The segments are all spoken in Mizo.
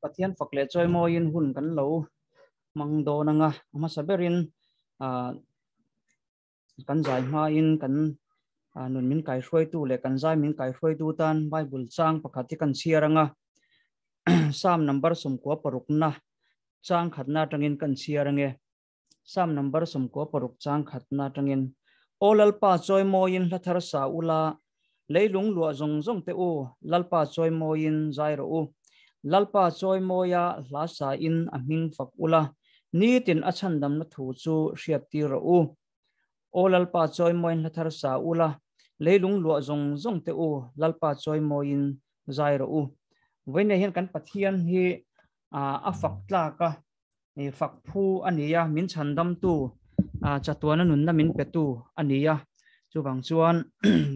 Pathian fak leh chawimawiin hun kan lo hmang dawn anga a hmasa berin kan zai hmain kan nun min kaihruaitu leh kan zai min kaihruaitu tan Bible chang pakhat hi kan chhiar anga Psalm number 16 chang khatna atangin kan chhiar ange. Psalm number 16 chang khatna atangin Aw Lalpa chawimawiin hla thar sa ula, leilung luah zawng zawng te u, Lalpa chawimawiin zai rawh u. Lalpa chawimawia hla sain a hming fak ula, nitin a chhandamna thu chu hriattir rawh u. Aw Lalpa chawimawiin hla thar sa ula, leilung luah zawng zawng te u, Lalpa chawimawiin zai rawh u. Vawiinah hian kan Pathian hi a fak tlak a, fak phu a ni a, min chhandamtu, chatuana nunna min petu a ni a. Chuvang chuan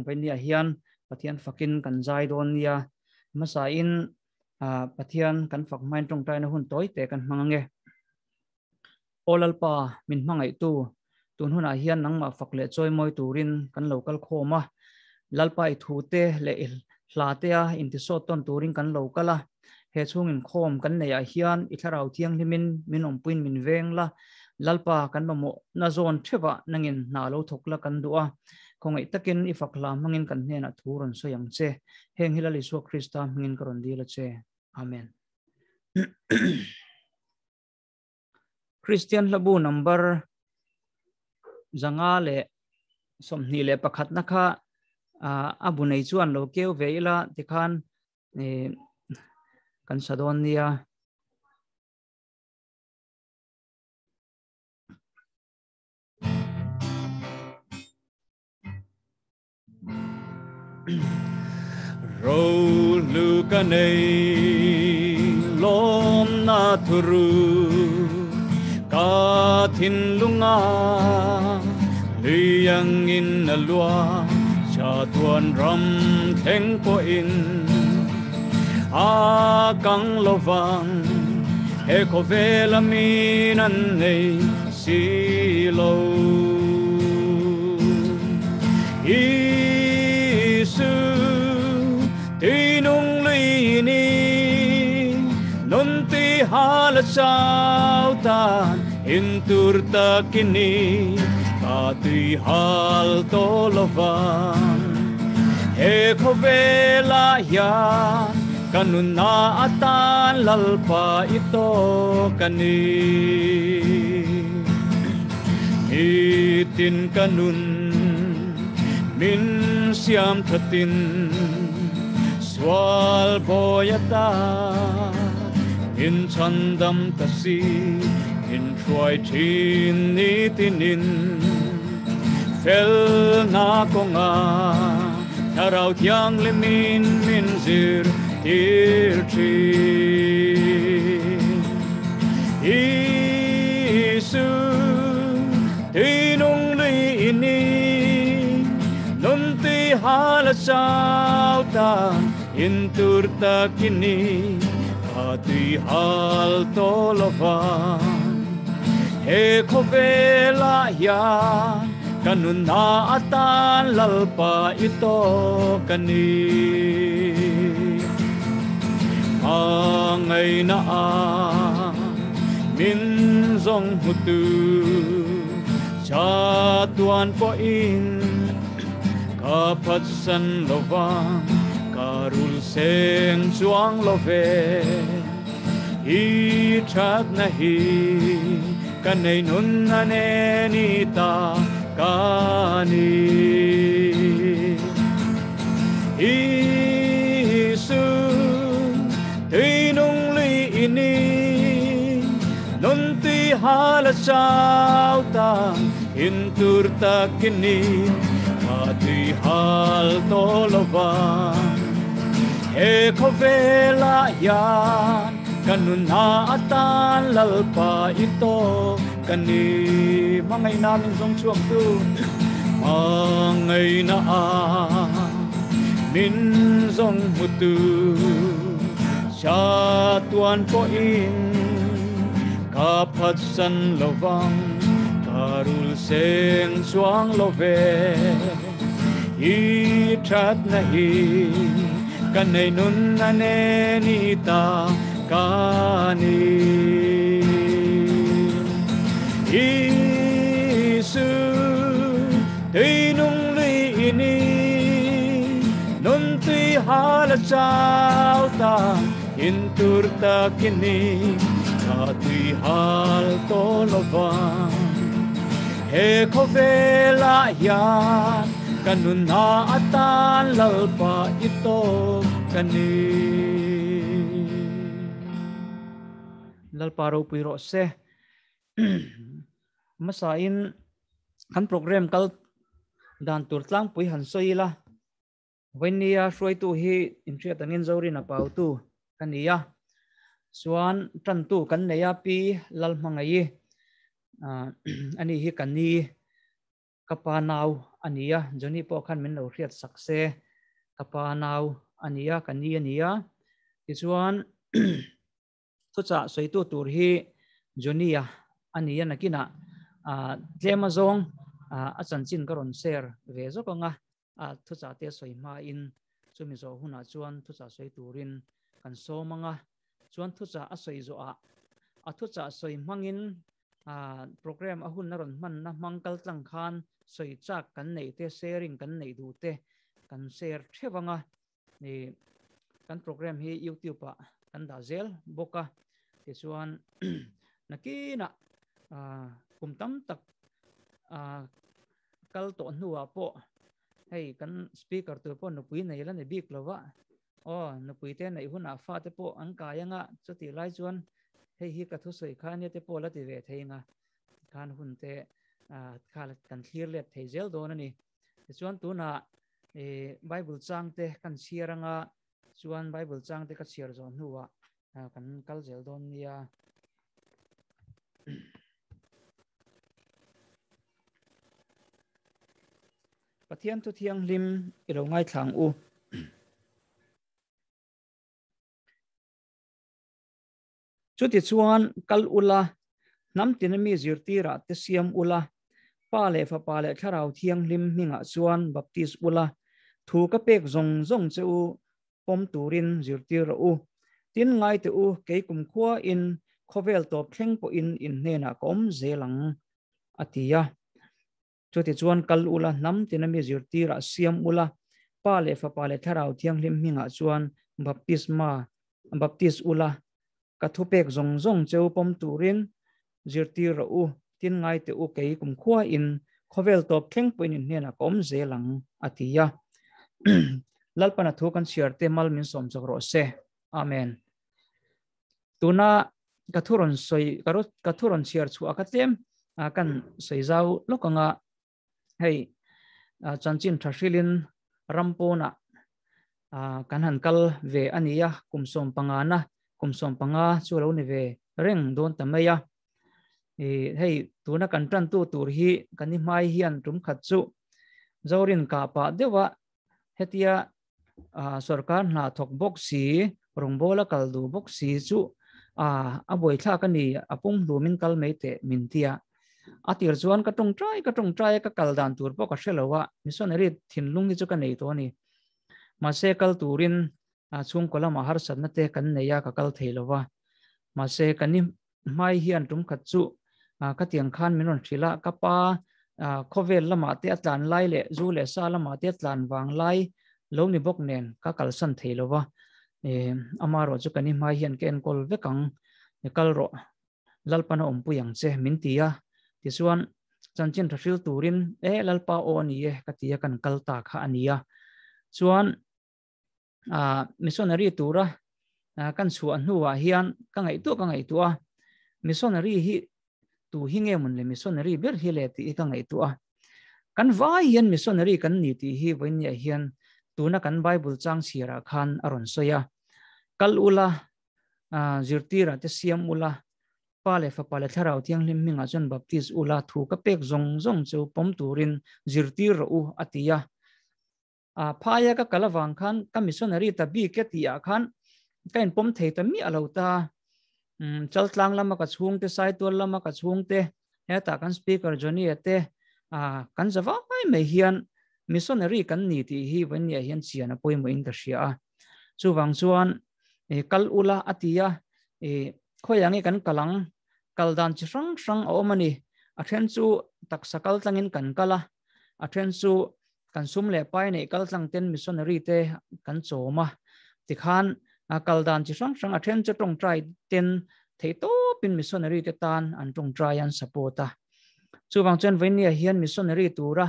vawiinah hian Pathian fakin kan zai dawn nia. Hmasain Pathian kan fak hmain tawngtaina hun tawi te kan hmang ange. Aw Lalpa, min hmangaihtu, tun hunah hian nangmah fak leh chawimawi turin kan lo kal khawm a. Lalpa i thute leh i hlatea intisawt tawn turin kan lo kal a. He chhungin khawm kan neihah hian i thlarau thianghlimin min awmpuiin min veng la. Lalpa kan mamawhna zawn theuhah nangin hna lo thawk la kan duh a. Khawngaih takin i fak hla hmangin kan hnenah thu rawn sawi ang che. Heng hi Lal Isua Krista hmingin ka rawn dil a che. Amen. Kristian hlabu number 521 na kha a bu nei chuan lo keu ve ila tikhan kan sa dawn nia. Ro lu ka nei lawm na thuru ka thin lunga luyang in a lua cha tuan ram thleng po in a kang lovang he khawvel a min an nei si lo. Isu tui nung lui ni nun tui hal chau tan in tur takini ka tui hal to lovang he khawvela hian kanuna atan lalpa ito kani tin kanun min siam thatin sual boyata in chandam ta si in hruai thin ni tinin fel na konga tharau thiang limin min zir tir thin. Isu tui nung lui ini nun tui hal chau ta in tur takini ka tui hal to lovang he khawvela hian kanun na atan lalpa ito kani angai na a min zong hutu cha tuan po in ka phat san lovang ka rul seng chuang lo ve i that na hi ka nei nun na ne ni ta ka ni. Isu tui nung lui ini nun tui hal chau ta in tur takini ka tui hal to lovang he khawvela hian kanun na atan lalpa ito kani mangai namin zong chuak tu mangai na a min zong mutu cha tuan po in ka phat san lovang ka rul seng chuang lo ve i that na hi Ka nei nun na nen i ta ka ni. Isu tui nung lui ini nun tui hala chau ta in tur takini ka tui hal to lovang he khawvela hian ka nunna atan lalpa ito ka ni. Lalpa ropui rawh se. Hmasa in kan program kal dan tur tlangpui han sawi ila. Vainia hruaitu hi inhriat angin Zorin a pautu ka ni a. Chuan tantu kan nei a Pi Lalhmangaih ani hi ka ni ka pa nau a ni a. Johnny pawh khan min lo hriat sak se ka pa nau a ni a, ka ni a ni a. Tichuan Thuchah sawitu tur hi Johnny-a a ni a, nakinah tlem azawng a chanchin ka rawn share ve zawk ang a, thuchah te sawi hmain chumi zawh hunah chuan thuchah sawi turin kan sawm ang a, chuan thuchah a sawi zawhah a thuchah sawi hmangin program a hun a rawn hmanna hmang kal tlang khan sawi chak kan neih te, sharing kan neih duh te kan share theuh ang a. Ni kan program hi YouTube ah kan dah zel bawk a, tichuan nakinah kum tam tak kal tawh hnuah pawh hei kan speaker tur pawh nupui nei la ni bik lova, aw nupui te neih hunah fa te pawh an kai anga, chutih lai chuan hei hi ka thusawi kha ania te pawh la ti ve thei anga, khan hun te kha kan thlir let thei zel dawn a ni. Tichuan tunah Bible chang te kan chhiar anga, chuan Bible chang te ka chhiar zawh hnuah kan kal zel dawn nia. Pathian thu thianghlim i lo ngaithla ang u. Chutichuan, kal ula, hnam tina mi zirtirah te siam ula, Pa leh Fapa leh Thlarau Thianghlim hmingah chuan baptis ula, thu ka pek zawng zawng che u pawm turin zirtir rawh u. Tin, ngai teh u, kei kumkhuain khawvel tawp thleng pawhin in hnenah ka awm zel ang, a ti a. Chutichuan kal ula, hnam tina mi zirtirah siam ula, Pa leh Fapa leh Thlarau Thianghlim hmingah chuan baptisma, baptis ula, ka thupek zawng zawng cheu pawm turin zirtir rawh u, tin ngai teh u, kei kumkhuain khawvel tawp thleng pawhin in hnenah ka awm zel ang, a ti a. Lalpana thu kan chhiar te mal min sawm chak rawh se. Amen. Tuna ka thu rawn sawi ka thu rawn chhiar chhuah ka tlem kan sawi zau lawk anga hei chanchin tha hrilin ram pawnah kan han kal ve a ni a, kum 15 na kum 15 chu lo ni ve reng dawn ta mai a. Hei tuna kan tan tu tur hi kan ni hmai hian tum khat chu Zorin ka pah deuha hetia sorkar hna thawk bawk si, rawngbawla kal duh bawk si chu a buaithlak a ni, a pum hlumin kal mai teh min ti a. A tir chuan ka tawngtai ka tawngtai a, ka kal dan tur pawh ka hre lo a, missionary thinlung hi chu ka nei tawh a ni. Mahse kal turin chhungkaw lamah harsatna te kan nei a, ka kal thei lo va. Mahse ka ni hmai hian tum khat chu ka tiang khan min rawn hrilh a, ka pa khawvel lamah te a tlan lai leh zu leh sa lamah te a tlan vang lai lo ni bawk nen ka kalsan thei lo va, ama erawh chu ka ni hmai hian ka enkawl vek ang, kal rawh, Lalpan a awmpui ang che min ti a, tichuan chanchin tha hril turin e Lalpa aw a ni e ka ti a, kan kal ta kha a ni a, chuan missionary tura kan chhuah hnuah hian ka ngaihtuah ka ngaihtuah a, missionary hi tu hi nge mun le missionary ber hi le tih hi ka ngaihtuah a. Kan vai hian missionary kan ni tih hi vawinia hian tuna kan Bible chang chhiarah khan a rawn sawi a. Kal ula, zirtirah te siam ula, Pa leh Fapa leh Thlarau Thianghlim hmingah chuan baptis ula, thu ka pek zawng zawng chu pawm turin zirtir rawh u, a ti a. A phaia ka kal avang khan ka missionary ta bik e tih ah khan ka inpawm thei ta miah lo ta. Chaltlang lama ka chhungte, Saitual lama ka chhungte, hetah kan speaker Johnny a te, kan za vai mai hian missionary kan ni tih hi vawinia hian chian a pawimawhin ka hria a. Chuwang chuan e kal ula atia e khoyangi kan kalang kaldan chi hrang hrang a awm ani. A then chu taksa kal tlangin kan kala a then chu kan sum leh pai nei kal tlang ten missionary te kan chawma tikhan a kaldan chi hrang hrang a then chu tawng trai ten thei topin missionary te tan an tawng trai an support a. Chuwang chuan vainia hian missionary tura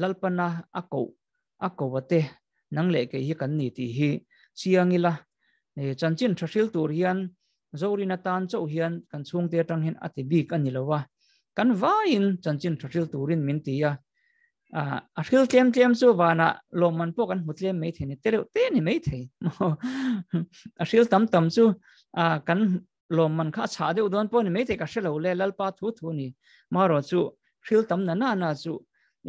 lalpana a ko a ko ate nang le ke hi kan ni ti hi chiangila e chanchin thahril tur hian zorina tan chau hian kan chung te atang hian ati bik ani lowa kan vain chanchin thahril turin min ti a a hril tlem tlem chu wana loman pawh kan hmu tlem mai thei ni tereuh te ni mai thei a hril tam tam chu a kan loman kha cha deuh dawn pawh ni mai thei ka hrelo le lalpa thu thu ni maro chu hril tam na na na chu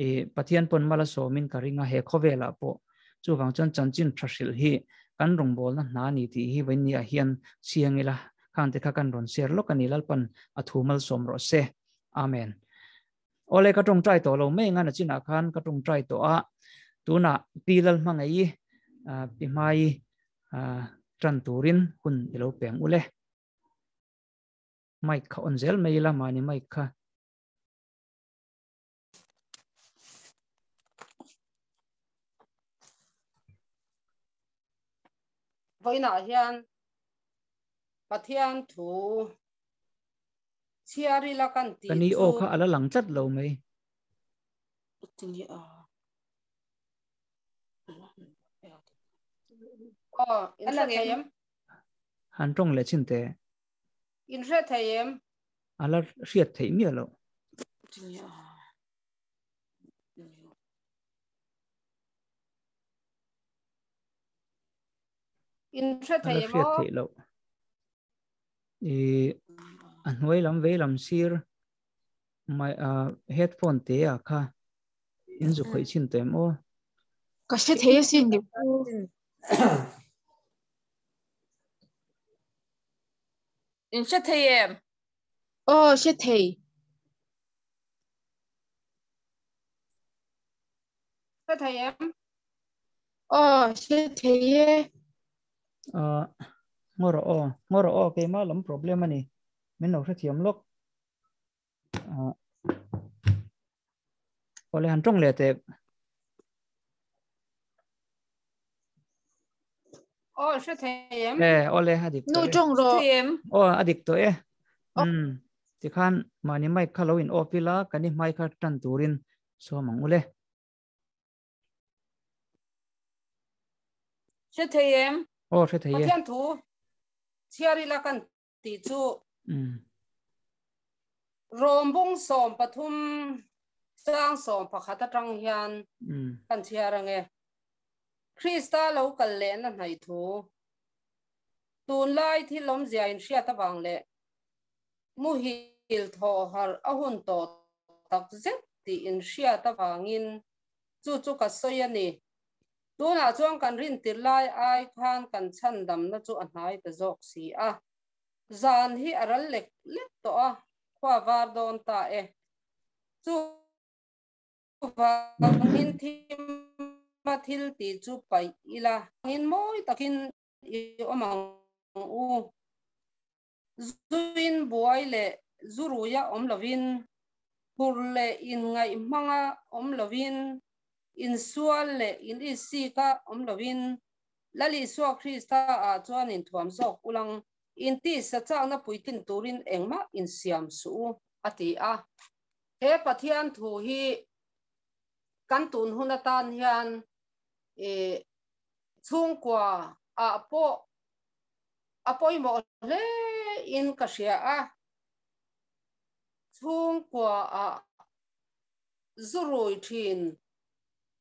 e Pathian pon mala somin ka ringa he khowela pawh chu wang chuan chanchin thahril hi kan rongbol na hna ni ti hi vain ni a hian chiangila khan te kha kan ron ser lok ani lalpan a thumal som ro se. Amen. Ole ka tong trai to lo me nga na china khan ka tong trai to a tuna pilal mangai pi mai tran turin hun ilo peng ule mai kha on zel mai la mani mai kha voina hian Pathian thu chiari la kan ti kani o kha ala lang chat lo mai o in hre thei han tong le chin te in hre thei em ala hriat thei mi lo in hre thei ala em hriat thei lo e a hnuai lam vei lam sir mai headphone te a kha in zu khoi chin tem o ka hre thei sin ni in hre thei em o hre thei hre thei em o hre thei e ngoro o ngoro o ke ma lam problem ani min lo hre thiam lok ole han tong le te o hre thei em e ole hadik nu tong ro thei em o adik to e tikhan mani mai khalo in opila kani mai kha tan turin so mang ule hre thei em o hre thei e Pathian thu chiari la kan ti chu rombung som pathum sang som pakhat atang hian kan chiarange Krista lo kal le na hnai thu tun lai thi lom zia in hriat awang le mu hil tho har a hun to tak zet ti in hriat awangin chu chu ka soi ani tuna chuan kan rin tir lai ai khan kan chan dam na chu a hnai ta zawk si a zan hi aral lek lek to a khwa var don ta e chu wangin thim ma thil ti chu pai ila in moi takin i omang u zuin buai le zuruya om lovin hur le in ngai manga om lovin in sual le in isi ka om lovin lali suwa Krista a chuan in thuam zawk ulang in ti sa chang na puitin turin engma in siam su ati a he Pathian thu hi kan tun hun atan hian e chhungkua a po apoimo le in ka hria a chhungkua a zurui thin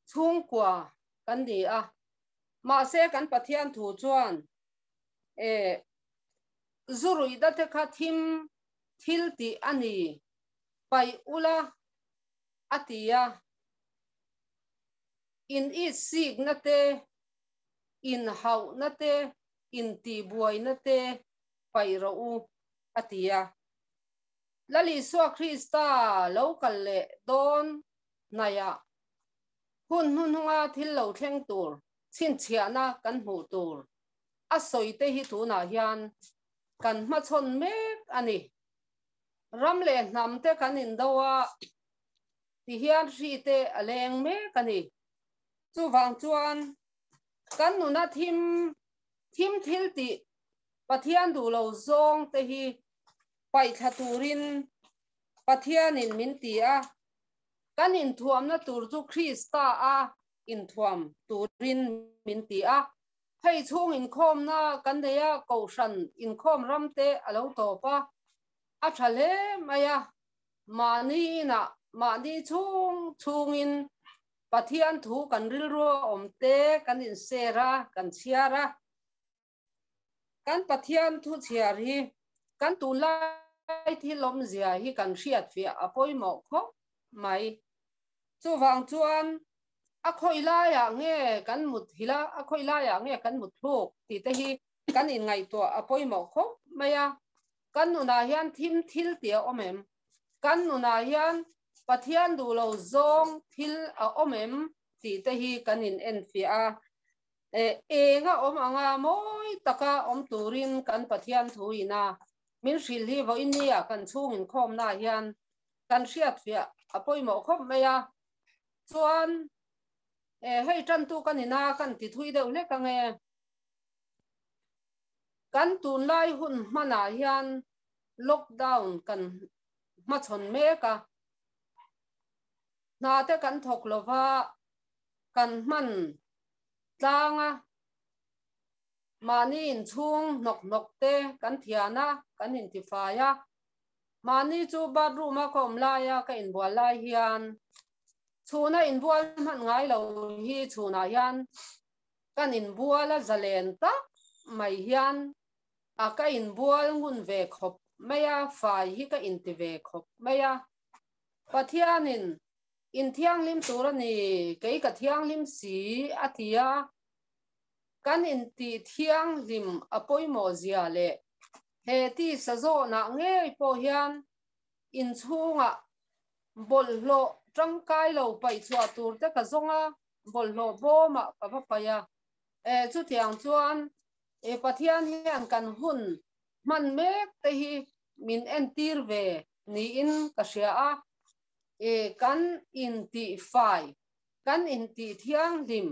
chhungkua kan ni a ma se kan Pathian thu chuan e zurui da te kha thim thil ti ani pai ula atia in i sik na te in hau na te in ti buai na te pai ro u atia lali suwa Krista lo kal le don naya hun hun hunga thil lo thleng tur chin chhia na kan hmu tur a sawi te hi tunah hian kan hmachhawn mek a ni. Ram leh hnam te kan indo a, tihian hri te a leng mek a ni. Chuvang chuan kan nuna thim thim thil tih Pathian duh lo zawng te hi paihthla turin Pathianin min ti a, kan inthuamna tur chu Krista a inthuam turin min ti a. Hei chhung inkhawmna kan nei a, Kohhran inkhawm ram te a lo tawp a, a tha hle mai a, mahni inah mahni chhung chhungin Pathian thu kan rilru a awm te kan inser a, kan chhiar a. Kan Pathian thu chhiar hi kan tunlai thil awmzia hi kan hriatfiah a pawimawh khawp mai. Chuvang chuan a khawi laiah nge kan mut hil a, a khawi laiah nge kan mut thluk tih te hi kan inngaihtuah a pawimawh khawp mai a. Kan nunah hian thim thil tih a awm em? Kan nunah hian Pathian duh lo zawng thil a awm em tih te hi kan inenfiah a. Eng a awm anga mawi taka awm turin kan Pathian thu ina min hrilh hi vawiin nia kan chhung inkhawmnaah hian kan hriatfiah a pawimawh khawp mai a. Chuan hei tantu ka nina kan ti thui deuh hlek ange. Kan tunlai hun hmanah hian lockdown kan hmachhawn mek a, hna te kan thawk lova kan hman tlang a, mahni inchhung hnawk hnawk te kan thian a, kan intifai a. Mahni chu bathroom a ka awm lai a ka inbual lai hian chhuna inbual hman ngai lo hi chhunah hian kan inbual a zalen tak mai hian a ka inbual ngun ve khawp mai a, fai hi ka inti ve khawp mai a. Pathianin In thianghlim tur a ni, kei ka thianghlim si, a ti a. Kan intih thianghlim a pawimawh zia leh he tisa zawnah ngei pawh hian inchhungah bawlhhlawh tangkai lo paih chhuah tur te ka zawng a, bawlhhlawh bawmah ka va paih a. E, chutiang chuan e Pathian hian kan hun hman mek te hi min entir ve niin ka hria a. E kan intih fai, kan intih thianghlim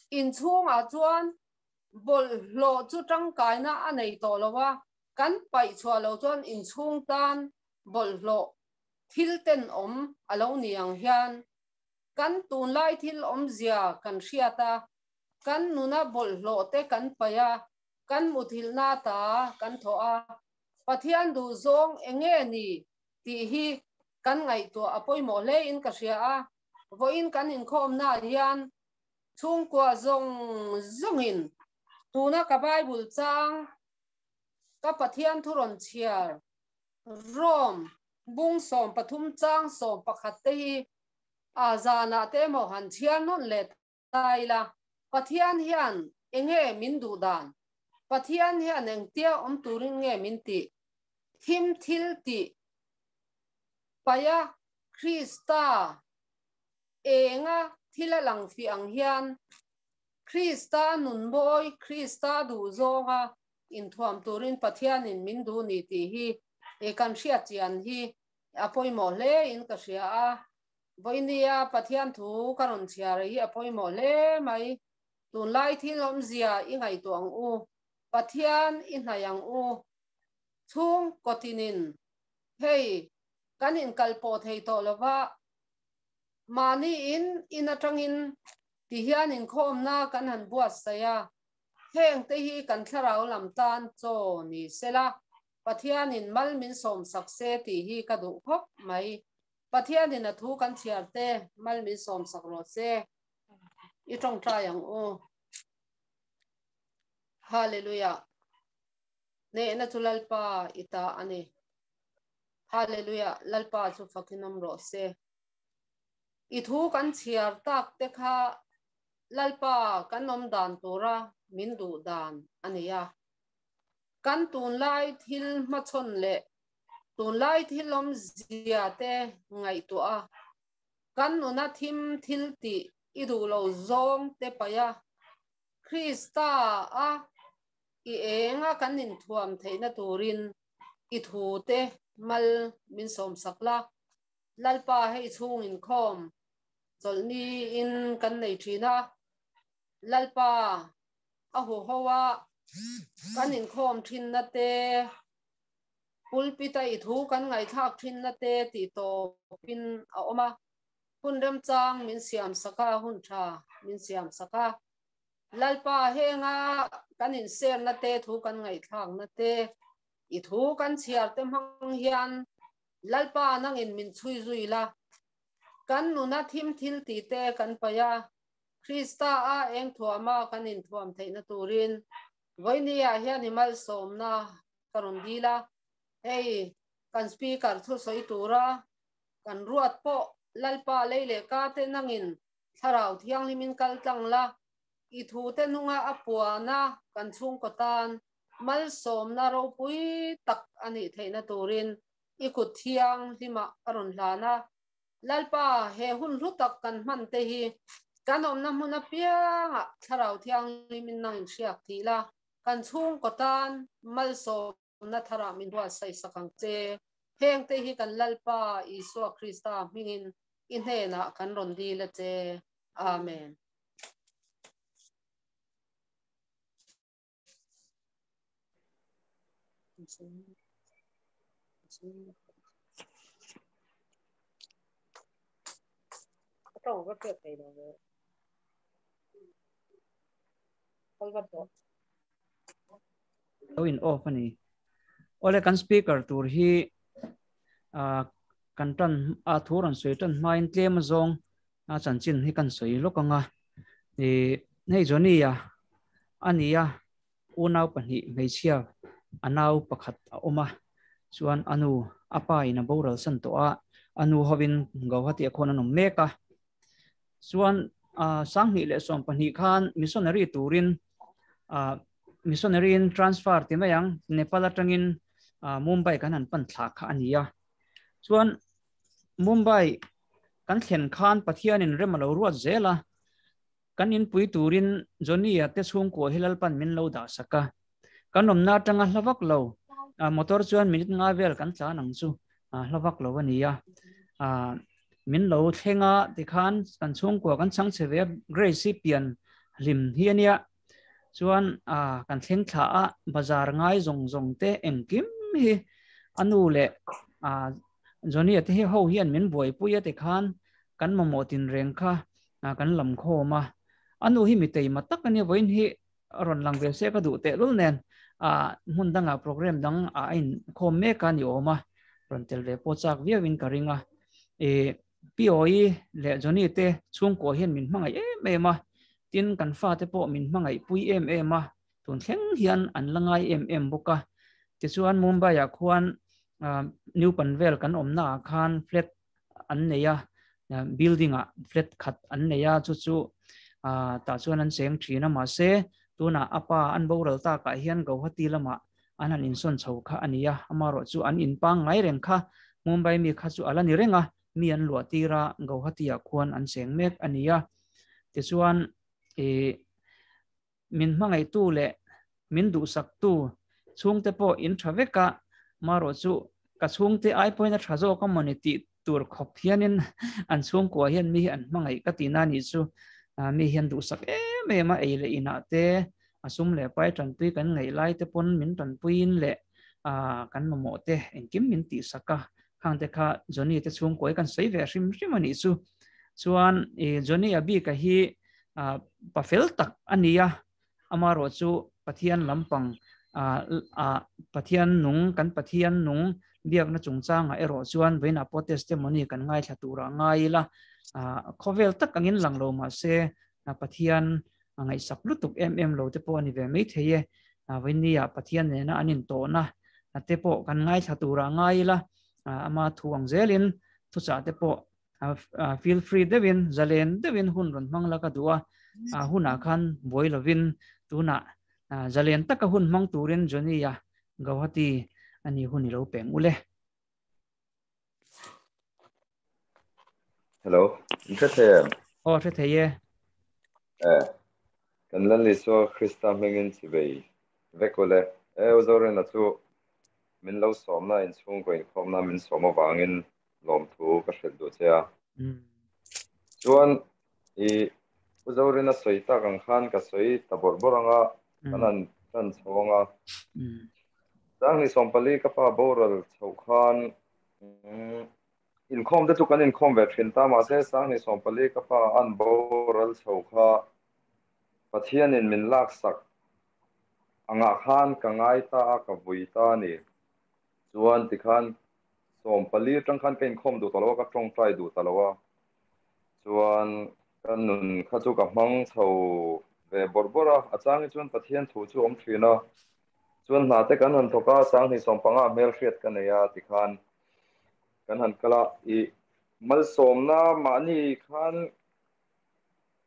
inchhungah chuan bawlhhlawh chu tangkaina a nei tawh lo a, kan paih chhuah loh chuan inchhung tan bawlhhlawh thil tenawm a lo ni ang hian kan tunlai thil awmzia kan hriat a, kan nuna bawlhhlawh te kan paih a, kan muthilhna ta kan thawh a, Pathian duhzawng enge ni tih hi kan ngaihtuah a pawimawh hle in ka hria a, vawiin kan inkhawmnaah hian chhungkua zawng zawngin tuna ka Bible chang ka Pathian thu rawn chhiar Rom bung 13 chang 11 te hi a zanah te emaw han chhiar nawn leh ta ila, Pathian hian enge min duh dan? Pathian hian engtia awm turin nge min tih? Thim thil tih paia Krista enga thil a lang fih ang hian Krista nun mawi, Krista duh zawnga inthuam turin Pathianin min duh ni tih hi kan hriat chian hi a pawimawh hle in ka hria a. Vawinia Pathian thu ka rawn chhiar hi a pawimawh hle mai. Tunlai thil awmzia i ngaihtuah ang u, Pathian i hnaih ang u. Chhung kawtinin hei kan inkal pawh thei tawh lova, mahni in in atangin ti hian inkhawmna kan han buatsaih a, heng te hi kan thlarau lam tan chaw ni sela, Pathianin mal min sawmsak se tih hi ka duh khawp mai. Pathianin a thu kan chhiar te mal min sawmsak rawh se. I tawngtai ang u. Hallelujah. Hnehna chu Lalpa i ta a ni. Hallelujah. Lalpa chu fakin awm rawh se. I thu kan chhiar tak te kha Lalpa kan awm dan tura min duh dan a ni a. Kan tunlai thil hmachhawn leh tunlai thil awmzia te ngaihtuah a, kan nuna thim thil tih i duh lo zawng te paih a, Krista a. I enga kan in thuam theihna turin i thu te mal min sawm sak la. Lalpa hei chhung inkhawm chawlhni in kan nei thin a. Lalpa a huho a kan inkhawm thinna te, pulpit a i thu kan ngaihthlak thinna te tih tawpin a awm a. Hun remchang min siam sak a, hun tha min siam sak a. Lalpa henga kan inserna te, thu kan ngaihthlakna te, i thu kan chhiar te hmang hian Lalpa nangin min chhui zui la. Kan nuna thim thil tih te kan paih a, Krista a eng thuama kan inthuam theihna turin vawinia hian i malsawmna ka rawn dil a. Hei kan Speaker thusawi tura kan ruat pawh Lalpa lei leh ka te nangin Thlarau Thianghlimin kal tlang la, i thute nunga a puana kan chhungkaw tan malsawmna ropui tak a nih theihna turin i kut thianghlimah ka rawn hlan a. Lalpa, he hun hlu tak kan hman te hi kan awmna hmun apiangah Thlarau Thianghlimin nang inhriak thih la, kan chhungkaw tan malsawmna tharah min buatsaih sak ang che. Heng te hi kan Lalpa Isua Krista hmingin i hnenah kan rawn dil a che. Amen. Lo in off ani. Ole kan speaker tur hi a kan tan a thu ran soi tan hmain tlem zawng a chanchin hi kan sawi lawk anga e hei Johnny a ania unau pahnih hmeichhia a nau pakhat a awm a chuan anu a pa in a boral san tawh a anu hovin Guwahati a khawn an awm mek a chuan sanghnih leh sawm pahnih khan missionary turin missionary in transfer ti mai ang Nepal atangin Mumbai kan han pan thla kha a ni a chuan Mumbai kan thlen khan Pathianin rem a lo ruat zel a, kan inpui turin Johnny-a te chhungkua hi Lalpan min lo dah sak a. Kan awmna atanga hla vak lo, motor chuan minute nga vel kan tlan ang chu hla vak lo a ni a. Min lo thleng a tikhan kan chhungkua kan chhang chhe ve a, Grace-i pian hlim hi a nia. Chuan kan thleng thla a, bazar ngai zawng zawng te engkim hi a nu leh Johnny-a te hi ho hian min buaipui a tikhan kan mamawh tinreng kha kan lam khawm a. A nu hi mi teima tak a nia, vawiin hi rawn lang ve se ka duh tehlul nen hmun dangah program dang a inkhawm mek a ni awm a, rawn tel ve pawh chak viauin ka ring a. POE leh Johnny te chhungkua hian min hmangaih em em a, tin kan fate pawh min hmangaih pui em em a, tun thleng hian an la ngai em em bawk a. Tichuan Mumbai-ah khuan New Panvel kan awmnaah khan flat an nei a, building-ah flat khat an nei a, chu chu tah chuan an cheng thin a, mahse tunah a pa an boral takah hian Guwahati lamah an han insawn chho kha a ni a, amaherawh chu an in pangngai reng kha Mumbai mi kha chu a la ni reng a, mi an luah tir a, Guwahati-ah khuan an cheng mek a ni a. Tichuan ih min hmangaihtu leh min duhsaktu chhungte pawh in tha vek a, marawh chu ka chhungte ai pawhin a tha zawk a mawni tih tur khawp hianin an chhungkua hian mi hi an hmangaih ka tihna a nih chu. Mi hian duhsak em em a, ei leh inah te a sum leh pai tanpui kan ngaih lai te pawn min tanpuiin leh kan mamawh te engkim min tihsak a, khang te kha Johnny te chhungkua hi kan sawi ve hrim hrim a nih chu. Chuan Johnny a bika hi pa fel tak a ni a, amaherawh chu Pathian lampang Pathian nung kan Pathian nung biakna chungchangah erawh chuan vawiinah pawh testimony kan ngaithla turah ngai ila, khawvel tak angin lang lo mahse Pathian a ngaihsak lutuk em em lo te pawh a ni ve mai thei e. Vawinia Pathian nena an intawhna te pawh kan ngaithla turah ngai ila, ama thu ang zelin thuchah te pawh feel free deuhin, zalen deuhin hun rawn hmang la ka duh a, hunah khan buai lovin tunah zalen taka hun hmang turin Johnny-a Guwahati a ni hun i lo peng ule. Hello, in hre thei em? Aw, hre thei e. Eh, kan Lal Isua Krista hmingin chivei. Vek ule. E U Zorina chu min lo sawmna inchhungkaw inkhawmna min sawm avangin lawmthu ka hrilh duh che a. Chuan i U Zorina sawi tak ang khan ka sawi ta bawrh bawrh anga kan han tan chho anga. Sanghnih 14 ka pa boral chhoh khan inkhawm te chu kan inkhawm ve thin ta mahse Sanghnih 14 ka pa an boral chho kha Pathianin min laksak angah khan ka ngai ta a, ka vui ta a ni. Chuan tikhan 14 atang khan ka inkhawm duh ta lo a, ka tawngtai duh ta lo a. Chuan ka nun kha chu ka hmang chho ve bawrh bawrh a, a changin chuan Pathian thu chu awm thin a. Chuan hna te kan han thawk a, Sanghnih 15 hmelhriat ka nei a tikhan kan han kal a, i malsawmna mahni khan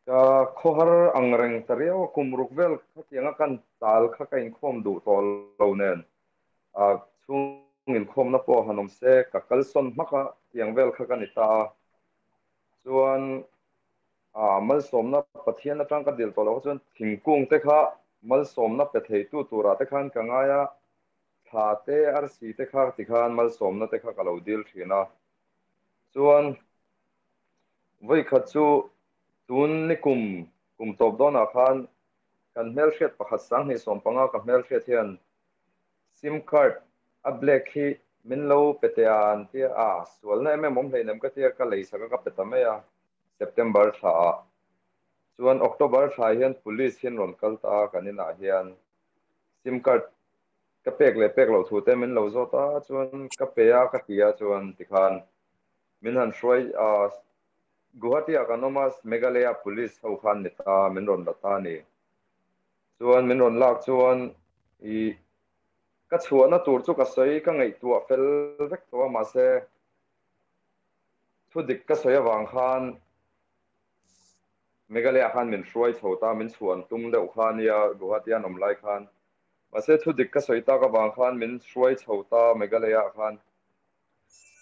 Ka khawhar ang reng ta riau a, kum ruk vel khatianga kan tal kha ka inkhawm duh tawh lo nen a chhung inkhawmna pawh han awm se ka kalsawn hmak a, tiang vel kha ka ni ta a. Chuan a malsawmna Pathian atang ka dil tawh loh kha chuan thingkung te kha malsawmna pe theitu turah te khan ka ngai a, thla te arsi te kha tikhan malsawmna te kha ka lo dil thin a. Chuan Vawikhat chu tun ni kum kum tawp dawnah khan kan hmelhriat pakhat 2015 ka hmelhriat hian sim card a black hi min lo pe teh a an tia a, sualna em em awm hleinem ka tia ka lei sak a ka pe ta mai a September thla ah. Chuan October thla hian police hian rawn kal ta a kan inah hian sim card ka pek leh pek loh thu te min lo zawt a chuan ka pe a ka ti a chuan tikhan Min han hruai a, Guwahati ah kan awm a, Meghalaya Police ho khan ni ta, min rawn la ta a ni. Chuan min rawn lak chuan i ka chhuahna tur chu ka sawi ka ngaihtuah fel vek tawh a, mahse thu dik ka sawi avang khan Meghalaya khan min hruai chho ta, min chhuah an tum deuh kha a nia, Guwahati an awm lai khan. Mahse thu dik ka sawi tak avang khan min hruai chho ta Meghalaya khan.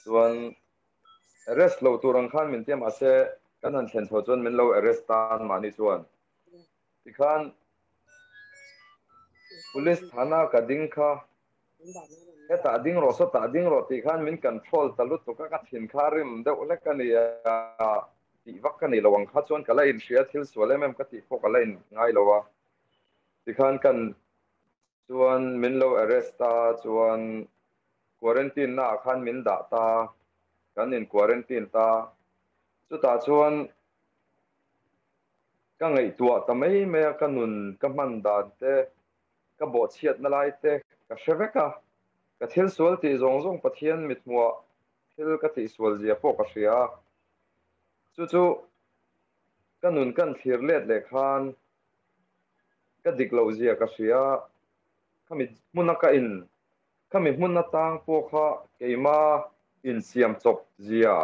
Chuan arrest lo tur ang khan min tia mahse kan han thlen chho chuan min lo arrest tan mahni chuan tikhan police thana ka ding kha hetah ding rawh sawtah ding rawh tih khan min control ta lutuk a ka thin kha rim deuh hlek a ni a tih vak ka ni lo ang kha chuan ka la inhria thil sual em em ka tih pawh ka la in ngai lo a tikhan kan Chuan min lo arrest ta chuan quarantine na ah khan min dah ta, kan in quarantine ta. Chutah chuan ka ngaihtuah ta mai mai a, ka nun ka hman dan te, ka bawhchhiatna lai te ka hre vek a, ka thil sual tih zawng zawng Pathian mithmuah thil ka tihsual zia pawh ka hria a. Chu chu ka nun kan thlir let leh khan Ka dik loh zia ka hria, khami hmuna ka in, khami hmun atang pawh kha keima insiam chawp zia,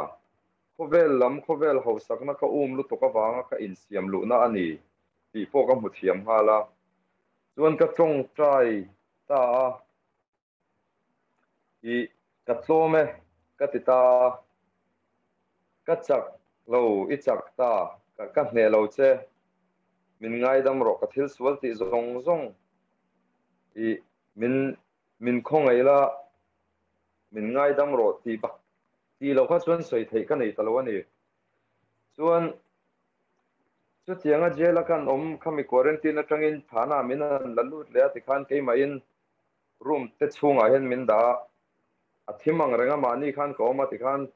khawvel lam khawvel hausakna ka um lutuk avanga ka insiam luhna a ni tih pawh ka hmu thiam nghal a, chuan ka tawngtai ta a, I ka tlawm e ka ti ta a, ka chak lo i chak ta, ka hneh lo che, min ngaidam rawh ka thil sual tih zawng zawng i min min khawngaih la, min ngaidam rawh tih bak tih lo kha chuan sawi theih ka nei ta lo a ni. Chuan chutianga jail a kan awm khami quarantine atangin thana min han la lut leh a tikhan keimahin Room te chhungah hian min dah a, a thim ang reng a mahni khan ka awm a tikhan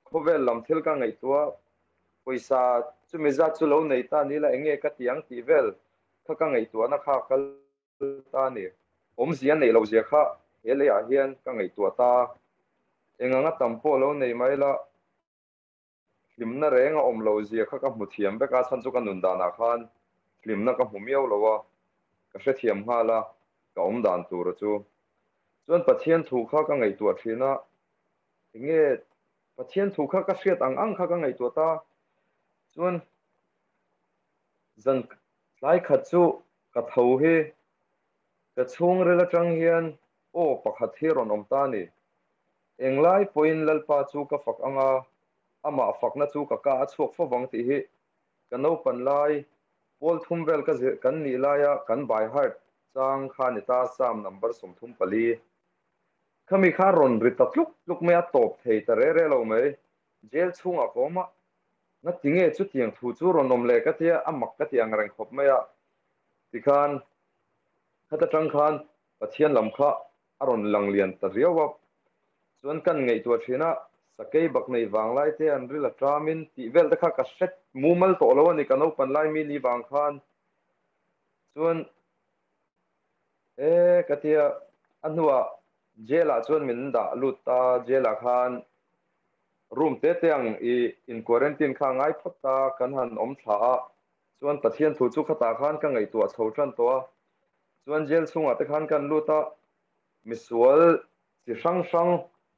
khawvel lam thil ka ngaihtuah a, pawisa chumi zat chu lo nei ta ni la eng nge ka ti ang tih vel kha ka ngaihtuahna kha a kal ta a ni. Awmzia neih loh zia kha he leiah hian ka ngaihtuah ta a, eng anga tam pawh lo nei mai la, Hlimna reng a awm lo zia kha ka hmu thiam vek a, chhan chu ka nun danah khan hlimna ka hmu miau lo a, ka hrethiam nghal a, ka awm dan tura chu. Chuan Pathian thu kha ka ngaihtuah thin a, enge Pathian thu kha ka hriat ang ang kha ka ngaihtuah ta. Chuan zan tlai khat chu ka tho hi ka chhungril atang hian aw pakhat hi rawn awm ta a ni. Englai pawhin Lalpa chu ka fak ang a, amah fakna chu ka ka a chhuak fo vang tih hi ka naupan lai pawl thum vel ka zir kan nih laia kan by heart chang kha ni ta Psalm number 34. Khami kha rawn ri ta tluk tluk mai a, tawp thei ta re re lo mai. Jail chhungah ka awm a, ngatinge chutiang thu chu rawn awm leh ka tia, a mak ka ti ang reng khawp mai a. Tikhan khata tang khan Pathian lam kha a rawn lang lian ta riau a, chuan kan ngaihtuah thin a, sakei bak nei vang lai te an ril a ṭamin tih vel te kha ka hre mumal tawh lo a ni, ka naupan lai mi ni vang khan chuan e ka tia, a hnuah jail ah chuan min dah lut ta, jail ah khan room te te ang i in quarantine kha ngai phawt ta, kan han awm thla a, chuan Pathian thu chu khatah khan ka ngaihtuah chho tan tawh a, chuan jail chhungah te khan kan lut a, misual chi hrang hrang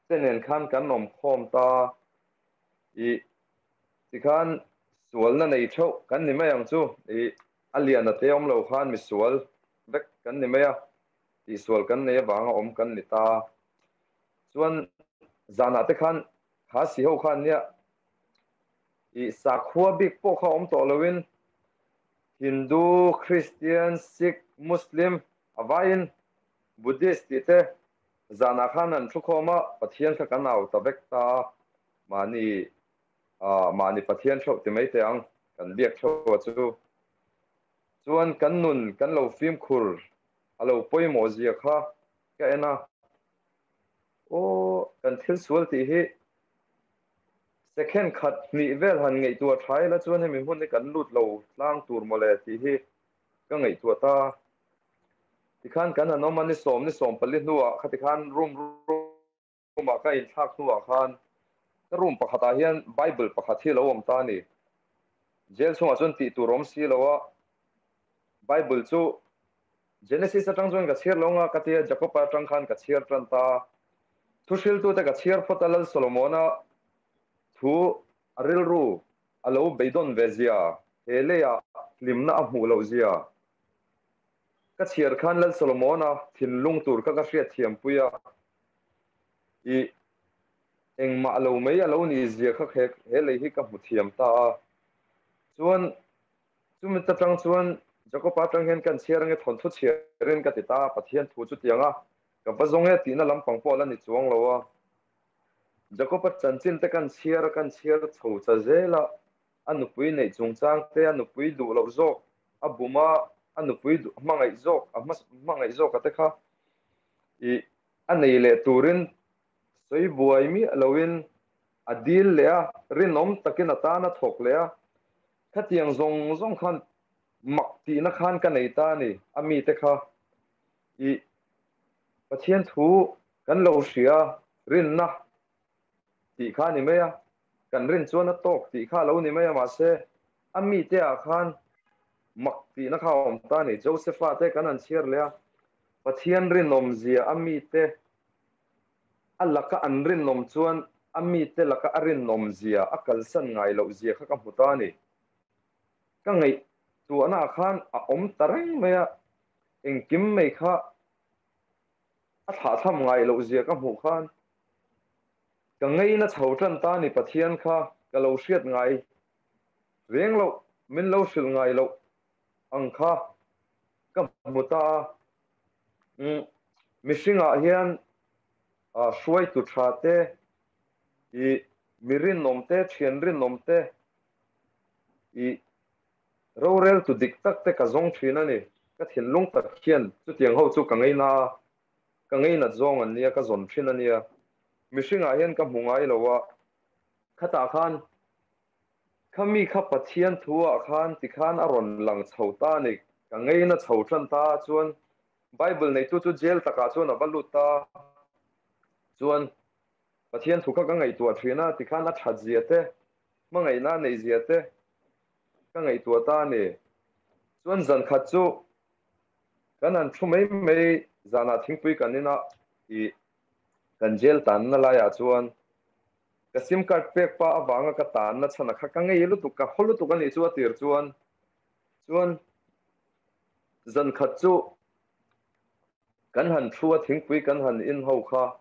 te nen khan kan awm khawm ta i tikhan sualna nei theuh kan ni mai ang chu i a lian a te awm lo khan misual vek kan ni mai a, tihsual kan nei avanga awm kan ni ta. Chuan zanah te khan kha si ho khan nia i sakhua bik pawh kha awm tawh loin Hindu, Christian, Sikh, Muslim avaiin Buddhist tih te zanah khan an thu khawm a, Pathian kha kan au ta vek ta a, mahni mahni Pathian theuh ti mai teh ang, kan biak theuh a chu. Chuan kan nun kan lo fimkhur a lo pawimawh zia kha ka en a, aw kan thil sual tih hi Second khat hnih vel han ngaihtuah tha ila chuan hemi hmun hi kan lut lo tlang tur mawle tih hi ka ngaihtuah ta. Tikhan kan han awm a, ni sawm ni sawm pali hnuah khati khan room room ah ka inthlak hnuah khan ka room pakhatah hian Bible pakhat hi lo awm ta a ni. Jail chhungah chuan tih tur awm si lo a, Bible chu Genesis atang chuan ka chhiar lo nga ka tia, Jacob-a atang khan ka chhiar tan ta. Thuhriltute ka chhiar phawt a, Lal Solomona thu a rilru a lo beidawn ve zia, he leiah hlimna a hmuh loh zia ka chhiar khan Lal Solomona thinlung tur kha ka hriatthiampui a, i engmah lo mai a lo nih zia kha he lei hi ka hmu thiam ta a. Chuan Chumi ta tang chuan Jakob-a atang hian kan chhiar ange thawnthu chhiarin ka ti ta a, Pathian thu chu tiang a, ka va zawng e tihna lampang pawh a la ni chuang lo a. Jakob-a chanchin te kan chhiar a, kan chhiar chho cha zel a, a nupui neih chungchang te, a nupui duh loh zawk, a bum a, a nupui duh hmangaih zawk, a hmangaih zawk a te kha ih a nei leh turin sawi buai miah loin a dil leh a, rinawm takin a tan a thawk leh a, Khatiang zawng zawng khan mak tihna khan ka nei ta a ni, a mite kha i Pathian thu kan lo hria rinna tih kha a ni mai a, kan rin chuan a tawk tih kha a lo ni mai a, mahse a mite ah khan mak tihna kha a awm ta a ni. Josepha te kan han chhiar leh a, Pathian rinawmzia a mite A laka an rinawm chuan a mite laka a rinawmzia, a kalsan ngai lohzia kha ka hmu ta a ni. Ka ngaihtuahnaah khan a awm ta reng mai a, engkim mai kha a thlahthlam ngai lohzia ka hmuh khan ka ngaina chho tan ta a ni. Pathian kha ka lo hriat ngai reng loh, min lo hrilh ngai loh ang kha ka hmu ta a. Mihringah hian hruaitu tha te, i mi rinawm te, thian rinawm te, i roreltu dik tak te ka zawng thin a ni. Ka thinlung tak hian chutiang ho chu ka ngaina a, ka ngainat zawng an nia, ka zawn thin a nia. Mihringah hian ka hmu ngai lo a, khatah khan Khami kha Pathian thu ah khan tikhan a rawn lang chho ta a ni. Ka ngeina chho tan ta chuan Bible neitu chu jail takah chuan a va lut ta. Chuan Pathian thu kha ka ngaihtuah thin a, tikhan a that zia te, hmangaihna a neih zia te ka ngaihtuah ta a ni. Chuan zan khat chu kan han thu mai mai zanah thingpui kan ina i kan jail tanna laiah chuan Ka sim card pek pa avanga ka tanna chhan a kha ka ngei lutuk, ka haw lutuk a nih chu a tir chuan. Chuan zan khat chu kan han thu a, thingpui kan han in ho kha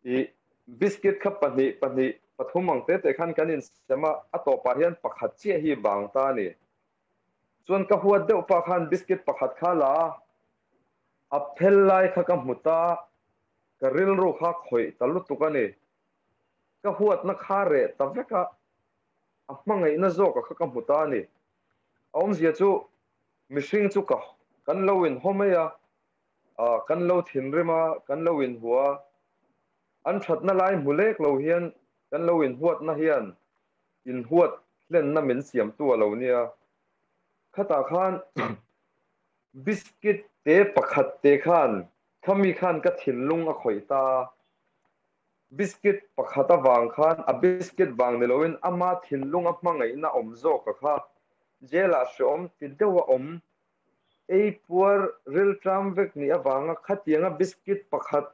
i biscuit kha pahnih pahnih pathum ang te te khan kan insem a, a tawpah hian pakhat chiah hi bang ta a ni. Chuan ka huat deuh pa khan biscuit pakhat kha la a, a phel lai kha ka hmu ta, ka rilru kha khawih ta lutuk a ni. Ka huatna kha reh ta vek a, a hmangaihna zawka kha ka hmu ta a ni. A awmzia chu mihring chu ka kan lo inhaw mai a, kan lo thinrim a, kan lo inhua a, an thatna lai hmu lek lo hian kan lo inhuatna hian inhuat hlenna min siamtu a lo nia. Khatah khan biscuit te pakhat te khan khami khan ka thinlung a khawih ta. Biscuit pakhat avang khan a biscuit vang ni loin ama thinlung a hmangaihna awm zawk a kha jail-ah hreawm ti deuh a awm. Ei puar rilṭam vek nih avanga khatianga biscuit pakhat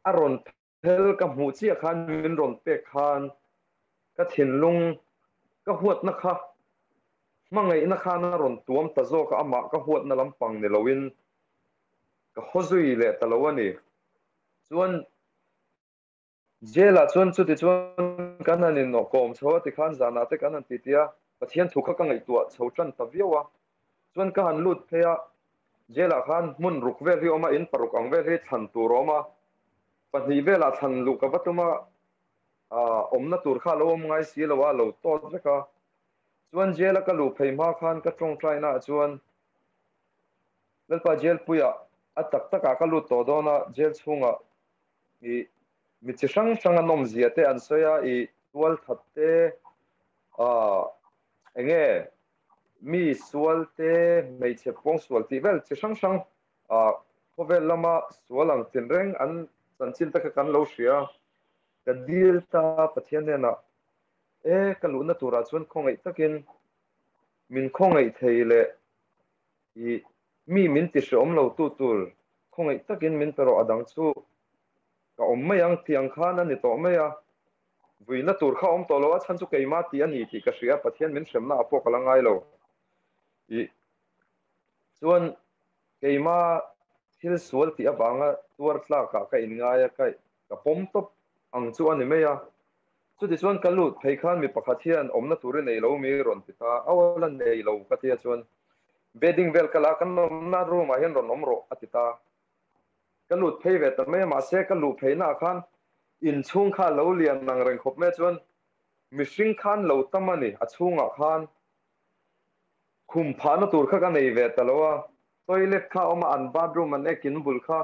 a rawn Hel ka hmuh chiah khan min rawn pek khan ka thinlung ka huatna kha hmangaihna khan a rawn tuam ta zawk a, amah ka huatna lampang ni loin ka haw zui leh ta lo a ni. Chuan jail ah chuan chuti chuan kan han inawkawm chho a tikhan zanah te kan han titi a, Pathian thu kha ka ngaihtuah chho tan ta viau a. Chuan ka han lut phei a, jail ah khan hmun ruk vel hi a awm a, in paruk ang vel hi thlan tur a awm a, pahnih velah thlan luh ka va tum a, awmna tur kha a lo awm ngai si lo a, a lo tawt vek a. Chuan jail a ka luh phei hma khan ka tawngtaina ah chuan Lalpa jail puiah a tak takah ka lut tawh dawn a, jail chhungah i mi chi hrang hrang an awmzia te an sawi a, i tual that te, eng nge mi sual te, hmeichhe pawng sual tih vel chi hrang hrang khawvel lama sual ang tinreng an chanchin te kha kan lo hria. Ka dil ta Pathian hnenah, E, ka luhna turah chuan khawngaih takin min khawngaih thei leh i mi min ti hreawm lo tu tur khawngaih takin min pe rawh a dang chu ka awm mai ang tih ang khan a ni tawh mai a. Vuina tur kha awm tawh lo a chhan chu keimah tih a ni tih ka hria, Pathian min hremna ah pawh ka la ngai lo. I chuan keimah thil sual tih avanga tuar tlak ah ka inngai a, ka ka pawm tawp ang chu a ni mai a. Chuti chuan ka lut phei khan mi pakhat hian awmna tur i nei lo mi rawn ti ta, aw la nei lo ka tia chuan bedding vel ka la a, kan awmna room ah hian rawn awm rawh a ti ta. Ka lut phei ve ta mai a, mahse ka luh phei naah khan inchhung kha lo lian ang reng khawp mai a chuan mihring khan lo tam a ni, a chhungah khan khum phahna tur kha ka nei ve ta lo a, toilet kha a awm a, an bathroom an ek in bul kha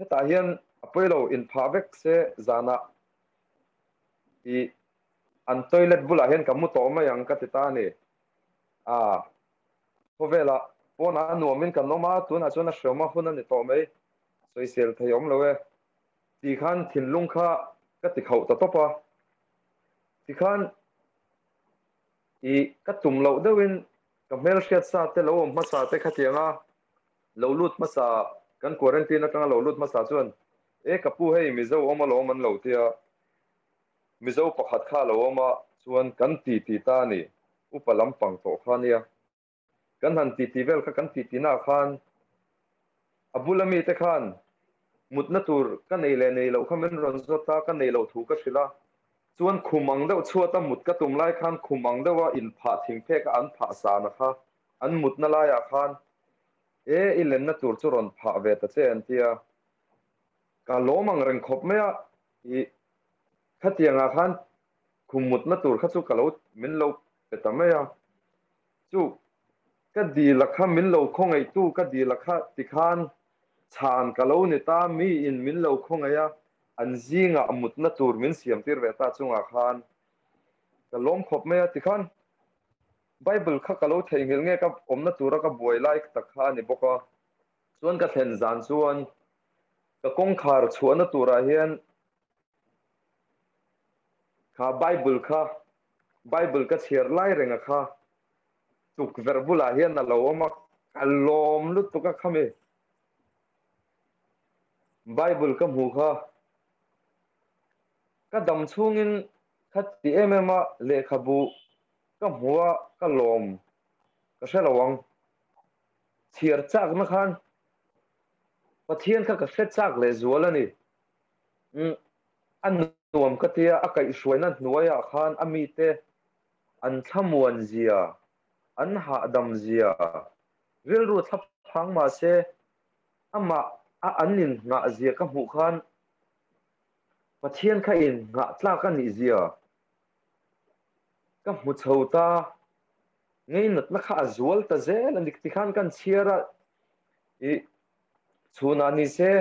hetah hian a pawi lo inphah vek se zanah i an toilet bulah hian ka mu tawh mai ang ka ti ta a ni. A khawvelah pawnah a nuamin kan awm a, tunah chuan a hreawm a hun a ni tawh mai, sawisel thei awm lo e tih khan thinlung kha ka ti khauh ta tawp a, tikhan i ka tum loh deuhin ka hmelhriat sa te lo awm hmasa te khatianga lo lut hmasa kan quarantine atanga lo lut hmasa chuan e ka pu hei Mizo awm alawm an lo tia Mizo pakhat kha lo awm a chuan kan ti ti ta a ni. Upa lampang tawh kha nia. Kan han titi vel kha kan titi naah khan a bula mite khan mutna tur ka nei leh nei loh kha min rawn zawt a, ka nei loh thu ka hrilh a. Chuan khum ang deuh chhuata mut ka tum lai khan khum ang deuha inphah thingphek a an phah sana kha an mutna laiah khan e i lenna tur chu rawn phah ve ta che an ti a. Ka lawm ang reng khawp mai a, i khatiangah khan Khum mutna tur kha chu ka lo min lo pe ta mai a, chu ka dil a kha min lo khawngaihtu ka dil a kha tikhan chhan ka lo ni ta, miin min lo khawngaih a, an zingah mutna tur min siam tir ve ta chungah khan ka lawm khawp mai a, tikhan Bible kha ka lo theihnghilh nge ka awmna tura ka buai lai tak kha a ni bawk a, chuan ka thlen zan chuan ka kawngkhar chhuahna turah hian Kha Bible kha, Bible ka chhiar lai reng a kha tukverh bulah hian a lo awm a, ka lawm lutuk a khami Bible ka hmu kha ka dam chhungin kha ti em em a lehkhabu ka hmu a ka lawm ka hre lo ang chhiar chakna khan Pathian kha ka hre chak leh zual a ni. Umm a nuam ka tia, a kaihhruaina hnuaiah khan a mite an thlamuan zia, An hahdam zia rilru thlap phang mah se amah a an in nghah zia ka hmuh khan Pathian kha in nghah tlak a nih zia ka hmu chho ta. Ngeinatna kha a zual ta zel a ni tikhan kan chhiar a i chhunah ni se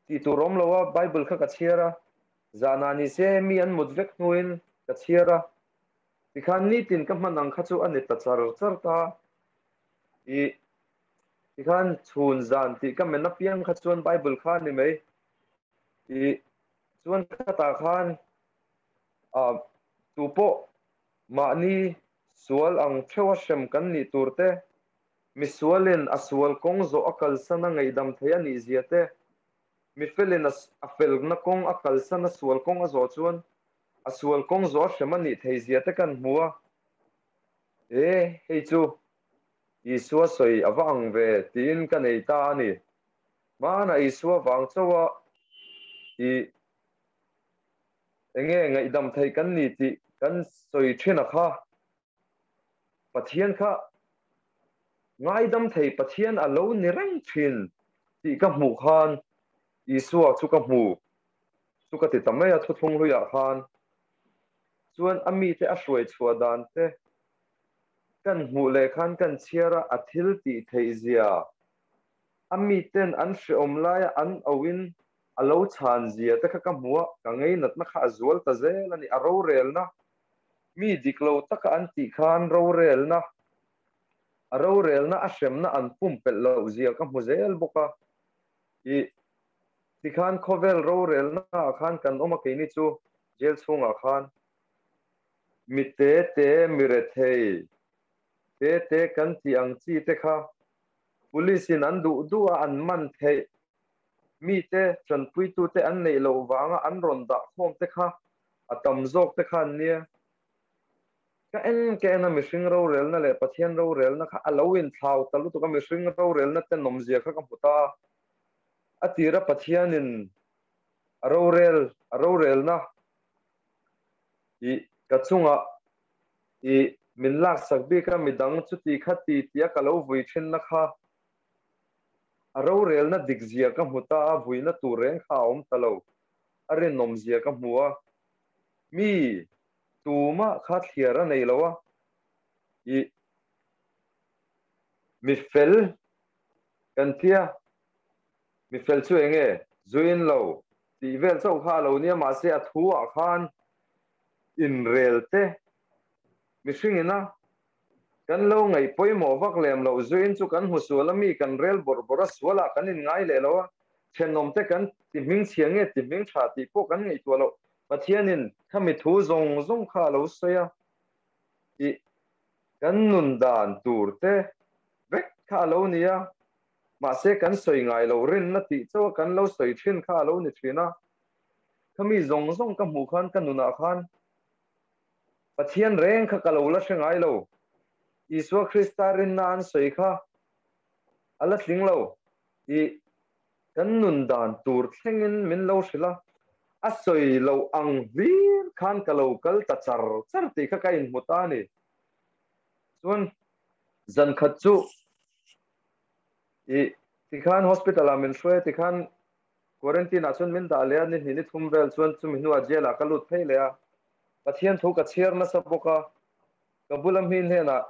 tih tur awm lo a Bible kha ka chhiar a, zanah ni se mi an mut vek hnuin ka chhiar a. Tikhan nitin ka hman ang kha chu a ni ta char char ta. I tikhan chhun zan tih ka men apiang kha chuan Bible kha a ni mai. I chuan khatah khan ah tupawh mahni sual ang theuha hrem kan nih tur te, misualin a sual kawng zawh a kalsan a ngaihdam thei a nih zia te, mifelin a felna kawng a kalsan a sual kawng a zawh chuan a sual kawng zawh a hrem a nih thei zia te kan hmu a. E, hei chu Isua sawi a va ang ve tiin ka nei ta a ni. Hmanah Isua vang chauh a i enge ngaihdam theih kan ni tih kan sawi thin a kha. Pathian kha ngaidam thei Pathian a lo ni reng thin tih ka hmuh khan Isua chu ka hmu chu ka ti ta mai a thuthlung hluiah khan chuan a mite a hruai chhuah dan te kan hmuh leh khan kan chhiar a, a thil tih theih zia a miten an hreawm laia an auhin a lo chhan zia te kha ka hmu a, ka ngeinatna kha a zual ta zel a ni. A rorelna mi dik lo taka an tih khan rorelna a rorelna a hremna an pumpelh loh zia ka hmu zel bawk a. I Tikhan khawvel rorelna ah khan kan awm a keini chu jail chhungah khan mi te te mi rethei te te kan tih ang chi te kha police in an duh duh a an man theih mi te tanpuitu te an neih loh vanga an rawn dah khawm te kha a tam zawk te kha an nia. Ka en ka en a mihring rorelna leh Pathian rorelna kha a lo inthlau ta lutuk a mihring rorelna te nawmzia kha ka hmu ta a. A tira Pathianin a rorel a rorelna i ka chungah i min laksak bik a, midang chuti kha ti tia ka lo vui thinna kha a rorelna dikzia ka hmu ta a, vuina tur reng kha a awm ta lo, a rinawmzia ka hmu a, mi tumah kha thliar a nei lo a, i mi fel Kan tia, mi fel chu eng nge? Zuin lo tih vel chauh kha a lo nia, mahse a thu ah khan inrel te mihring ina kan lo ngaih pawimawh vak lem loh zuin chu kan hmu sual a, mi kan rel bawrh bawrh a, sual ah kan inngai leh lo a, thenawm te kan ti hming chhia nge ti hming tha tih pawh kan ngaihtuah loh. Pathianin khami thu zawng zawng kha a lo sawi a, tih kan nun dan tur te vek kha a lo ni a, mahse kan sawi ngai lo rinna tih chauh a kan lo sawi thin kha a lo ni thin a. Khami zawng zawng ka hmuh khan ka nunah khan Pathian reng kha ka lo la hre ngai lo. Isua Krista rinna an sawi kha a la tling lo tih kan nun dan tur thlengin min lo hrilh a, a sawi loh ang hlir khan ka lo kal ta char char tih kha ka inhmu ta a ni. Chuan zan khat chu i tikhan hospital ah min hruai a, tikhan quarantine ah chuan min dah leh a, ni hnih ni thum vel chuan chumi hnuah jail ah ka lut phei leh a, Pathian thu ka chhiar nasa bawk a, ka bula mi hnenah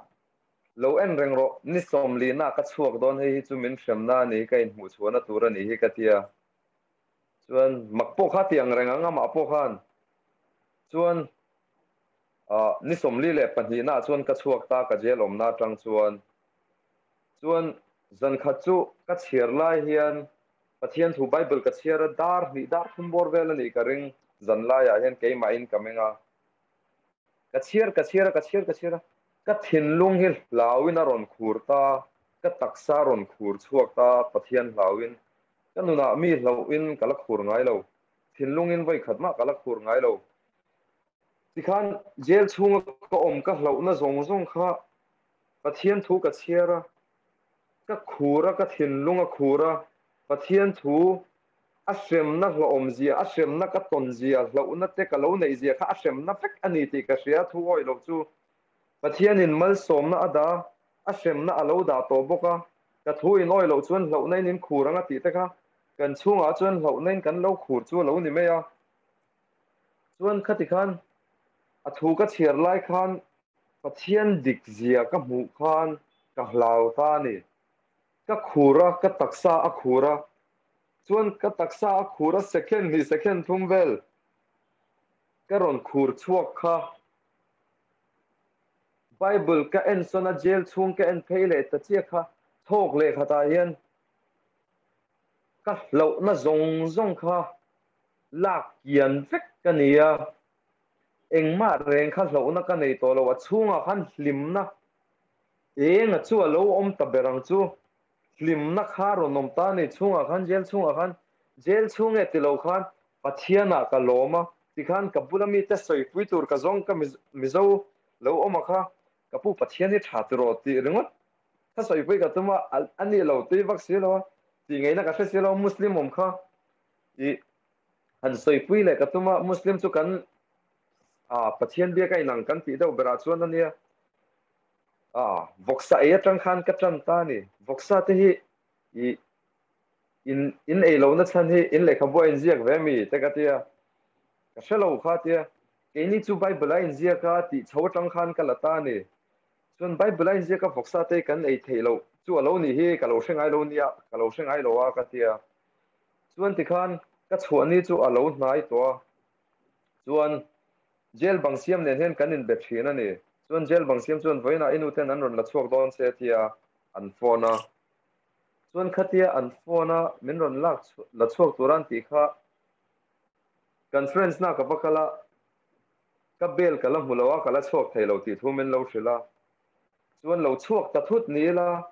lo en reng rawh, ni sawmlina ka chhuak dawn hei hi chu min hremna a ni hi ka inhmuh chhuahna tur a ni hi ka ti a, chuan mak pawh kha ti ang reng ang amah pawh khan chuan Ni 42 nah chuan ka chhuak ta ka jail awmna atang chuan. Chuan zan khat chu ka chhiar lai hian Pathian thu Bible ka chhiar a, dar hnih dar thum bawr vel a nih ka ring zan laiah hian keimahin ka meng a. Ka chhiar ka chhiar a, ka chhiar ka chhiar a, ka thinlung hi hlauin a rawn khur ta, ka taksa a rawn khur chhuak ta Pathian hlauin. Ka nunah mi hlauhin ka la khur ngai lo, thinlungin vawi khat mah ka la khur ngai lo. Tikhan jail chhunga ka awm ka hlauhna zawng zawng kha Pathian thu ka chhiar a, ka khur a, ka thinlung a khur a, Pathian thu a hremna hlauhawmzia, a hremna ka tawnzia, hlauhna te ka lo neihzia kha a hremna vek a ni tih ka hria, thu awih loh chu. Pathianin malsawmna a dah a, a hremna a lo dah tawh bawk a, ka thu in awi loh chuan hlauhna in in khur ang a tih te kha kan chhungah chuan hlauhna in kan lo khur chu a lo ni mai a. Chuan khati khan a thu ka chhiar lai khan Pathian dik zia ka hmuh khan ka hlau ta a ni. Ka khur a, ka taksa a khur a, chuan ka taksa a khur a second hnih second thum vel ka rawn khur chhuak kha. Bible ka en sawn a jail chhung ka en phei leh ta chiah kha thawk leh khatah hian ka hlauhna zawng zawng kha lak kian vek ka ni a, engmah reng kha hlauhna ka nei tawh lo, a chhungah khan hlimna eng a chu a lo awm ta ber ang chu, hlimna kha rawn awm ta a ni, chhungah khan jail chhungah khan jail chhung nge ti lo khan Pathianah ka lawm a, tikhan ka bula mite sawipui tur ka zawng ka Mizo lo awm a kha, ka pu Pathian hi tha tiraw tih ringawt kha sawipui ka tum a, a nih lo tui vak si lo a, tih ngaihna ka hre si lo, Muslim awm kha i han sawipui leh ka tum a, Muslim chu kan Pathian biak a inang kan tih deuh berah chuan a nia, vawksa ei atang khan ka tan ta a ni, vawksa te hi i In in ei lohna chhan hi in lehkhabu a inziak ve mi? te ka ti a. Ka hre lo kha tia. Keini chu Bible a inziak a tih chho atang khan ka la ta a ni. Chuan Bible a inziak a vawksa te kan ei theih loh chu a lo nih hi ka lo hre ngai lo nia, ka lo hre ngai lo a ka ti a. Chuan tikhan ka chhuah ni chu a lo hnai tawh a. Chuan jail bang siam nen hian kan inbe thin a ni. Chuan jail bang siam chuan vawiinah i nu ten an rawn la chhuak dawn che tia an phone a. Chuan khatia an phone a min rawn lak la chhuak tur an tih kha conference na ka va kal a, ka bel ka la hmu lo a, ka la chhuak thei lo tih thu min lo hrilh a. Chuan lo chhuak ta thut ni ila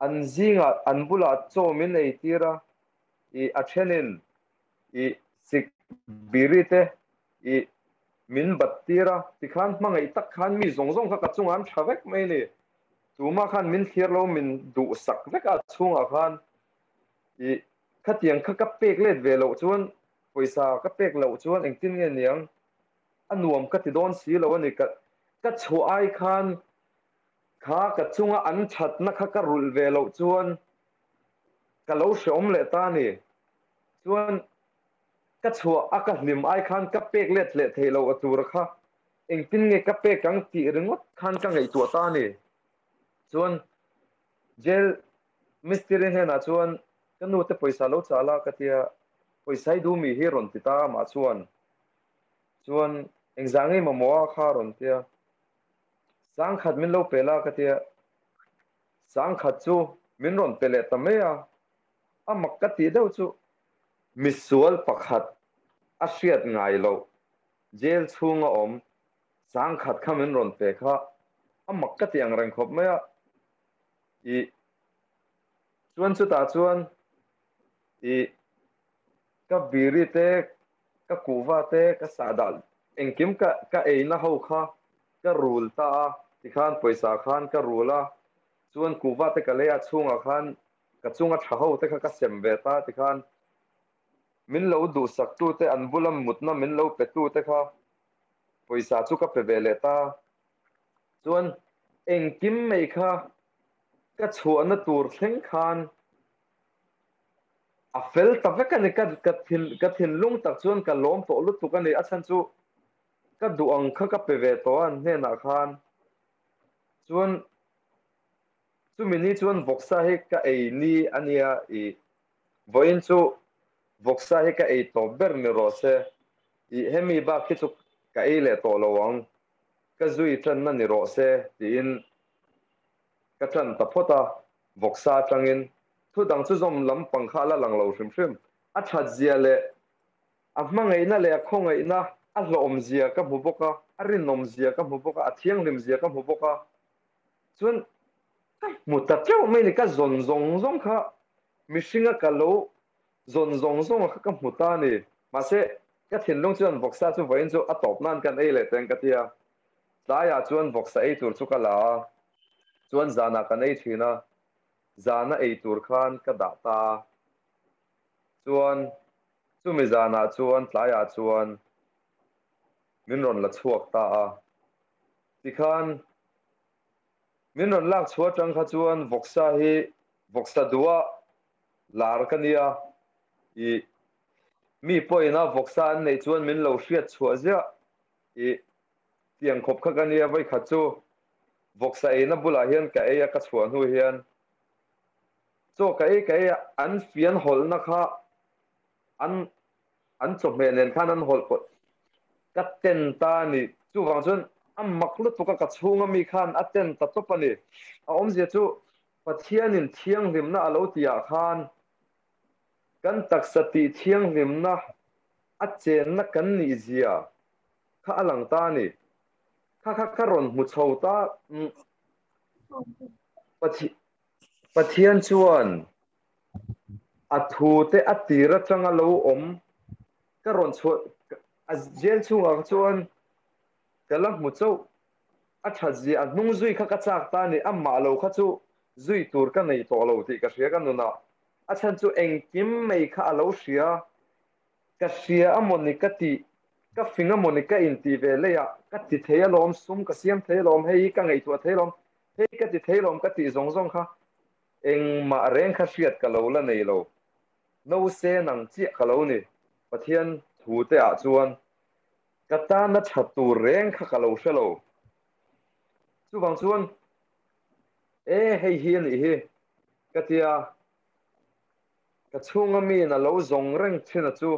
an zingah an bulah chaw min ei tir a, i a thenin i sik biri te i min bat tir a, tikhan hmangaih tak khan mi zawng zawng kha ka chungah an tha vek mai ni. Tuma khan min thlir lo, min duhsak vek a chhungah khan i khatiang kha ka pek let ve loh chuan, pawisa ka pek loh chuan engtin nge niang a nuam ka ti dawn si lo a ni. Ka ka chhuah ai khan kha ka chunga an thatna kha ka rulh ve loh chuan ka lo hreawm leh ta a ni. Chuan ka chhuah a ka hlim ai khan ka pek let leh theih loh a tur kha Engtin nge ka pek ang tih ringawt khan ka ngaihtuah ta a ni. Chuan jail mistiri hnenah chuan ka nu te pawisa lo chah la ka tia, pawisa i duh mi hi rawn ti ta amah chuan. Chuan engzah ngei mamawh a kha rawn tia, sangkhat min lo pe la ka tia, sangkhat chu min rawn pe leh ta mai a, a mak ka tih deuh chu misual pakhat a hriat ngai loh Jail chhunga awm sangkhat kha min rawn pe kha a mak ka ti ang reng khawp mai a, i chuan chutah chuan i ka biri te, ka kuhva te, ka sahdah engkim ka ka eina ho kha ka rul ta a, tikhan pawisa khan ka rul a, chuan kuhva te ka lei a chhungah khan ka chunga tha ho te kha ka sem ve ta tikhan Min lo duhsaktute an bula mutna min lo petute kha pawisa chu ka pe ve leh ta. Chuan engkim mai kha ka chhuahna tur thleng khan a fel ta vek a ni. Ka ka thin ka thinlung tak chuan ka lawm tawh lutuk a ni. A chhan chu ka duh ang kha ka pe ve tawh a an hnenah khan. Chuan chumi ni chuan vawksa hi ka ei ni a nia i Vawiin chu vawksa hi ka ei tawp ber ni rawh se, ih hemi bak hi chu ka ei leh tawh lo ang, ka zui tanna ni rawh se tiin ka tan ta phawt a, vawksa atangin thu dang chu zawm lam pang kha a la lang lo hrim hrim. A that zia leh a hmangaihna leh a khawngaihna a hlawhawm zia ka hmu bawk a, a rinawm zia ka hmu bawk a, a thianghlim zia ka hmu bawk a, chuan Ka hmu ta teuh mai ni, ka zawn zawng zawng kha mihringa ka lo zawn zawng zawng kha ka hmu ta a ni. Mahse, ka thinlung chuan vawksa chu vawiin chu a tawp nan kan ei leh teng ka ti a. Tlaiah chuan vawksa ei tur chu ka la a, chuan zanah kan ei thin a, zana ei tur khan ka dah ta a. Chuan chumi zanah chuan tlaiah chuan min rawn la chhuak ta a. Tikhan min rawn lak chhuah atang kha chuan vawksa hi vawksa duha lar ka nia. I mi pawhin a vawksa an neih chuan min lo hriat chhuah ziah. I tiang khawp kha ka nia vawikhat chu vawksa eina bulah hian ka ei a ka chhuah hnu hian chaw ka ei ka ei a an fian hawlhna kha an an chawhmeh nen khan an hawlh pawlh ka ten ta a ni. Chuvang chuan a mak lutuk a ka chhunga mi khan a ten ta tawp a ni. A awmzia chu Pathianin thianghlimna a lo tihah khan kan taksa tih thianghlimna a chenna kan nih zia kha a lang ta a ni. Kha kha ka rawn hmu chho ta. Pathian chuan a thu te a tir atanga lo awm ka rawn chhuah a jail chhungah kha chuan ka la hmu chauh a that zia a hnung zui kha ka chak ta a ni amah lo kha chu zui tur ka nei tawh lo tih ka hria ka nunah a chhan chu engkim mai kha a lo hria ka hria a mawni ka tih ka fing a mawni ka intih ve leiah ka ti thei alawm sum ka siam thei alawm hei hi ka ngaihtuah thei alawm hei ka ti thei alawm ka tih zawng zawng kha Engmah reng kha hriat ka lo la nei lo. No se nang chiah ka lo ni. Pathian thu te ah chuan ka tana tha tur reng kha ka lo hre lo. Chuvang chuan e hei hi a nih hi ka tia ka chhunga miin a lo zawng reng thin a chu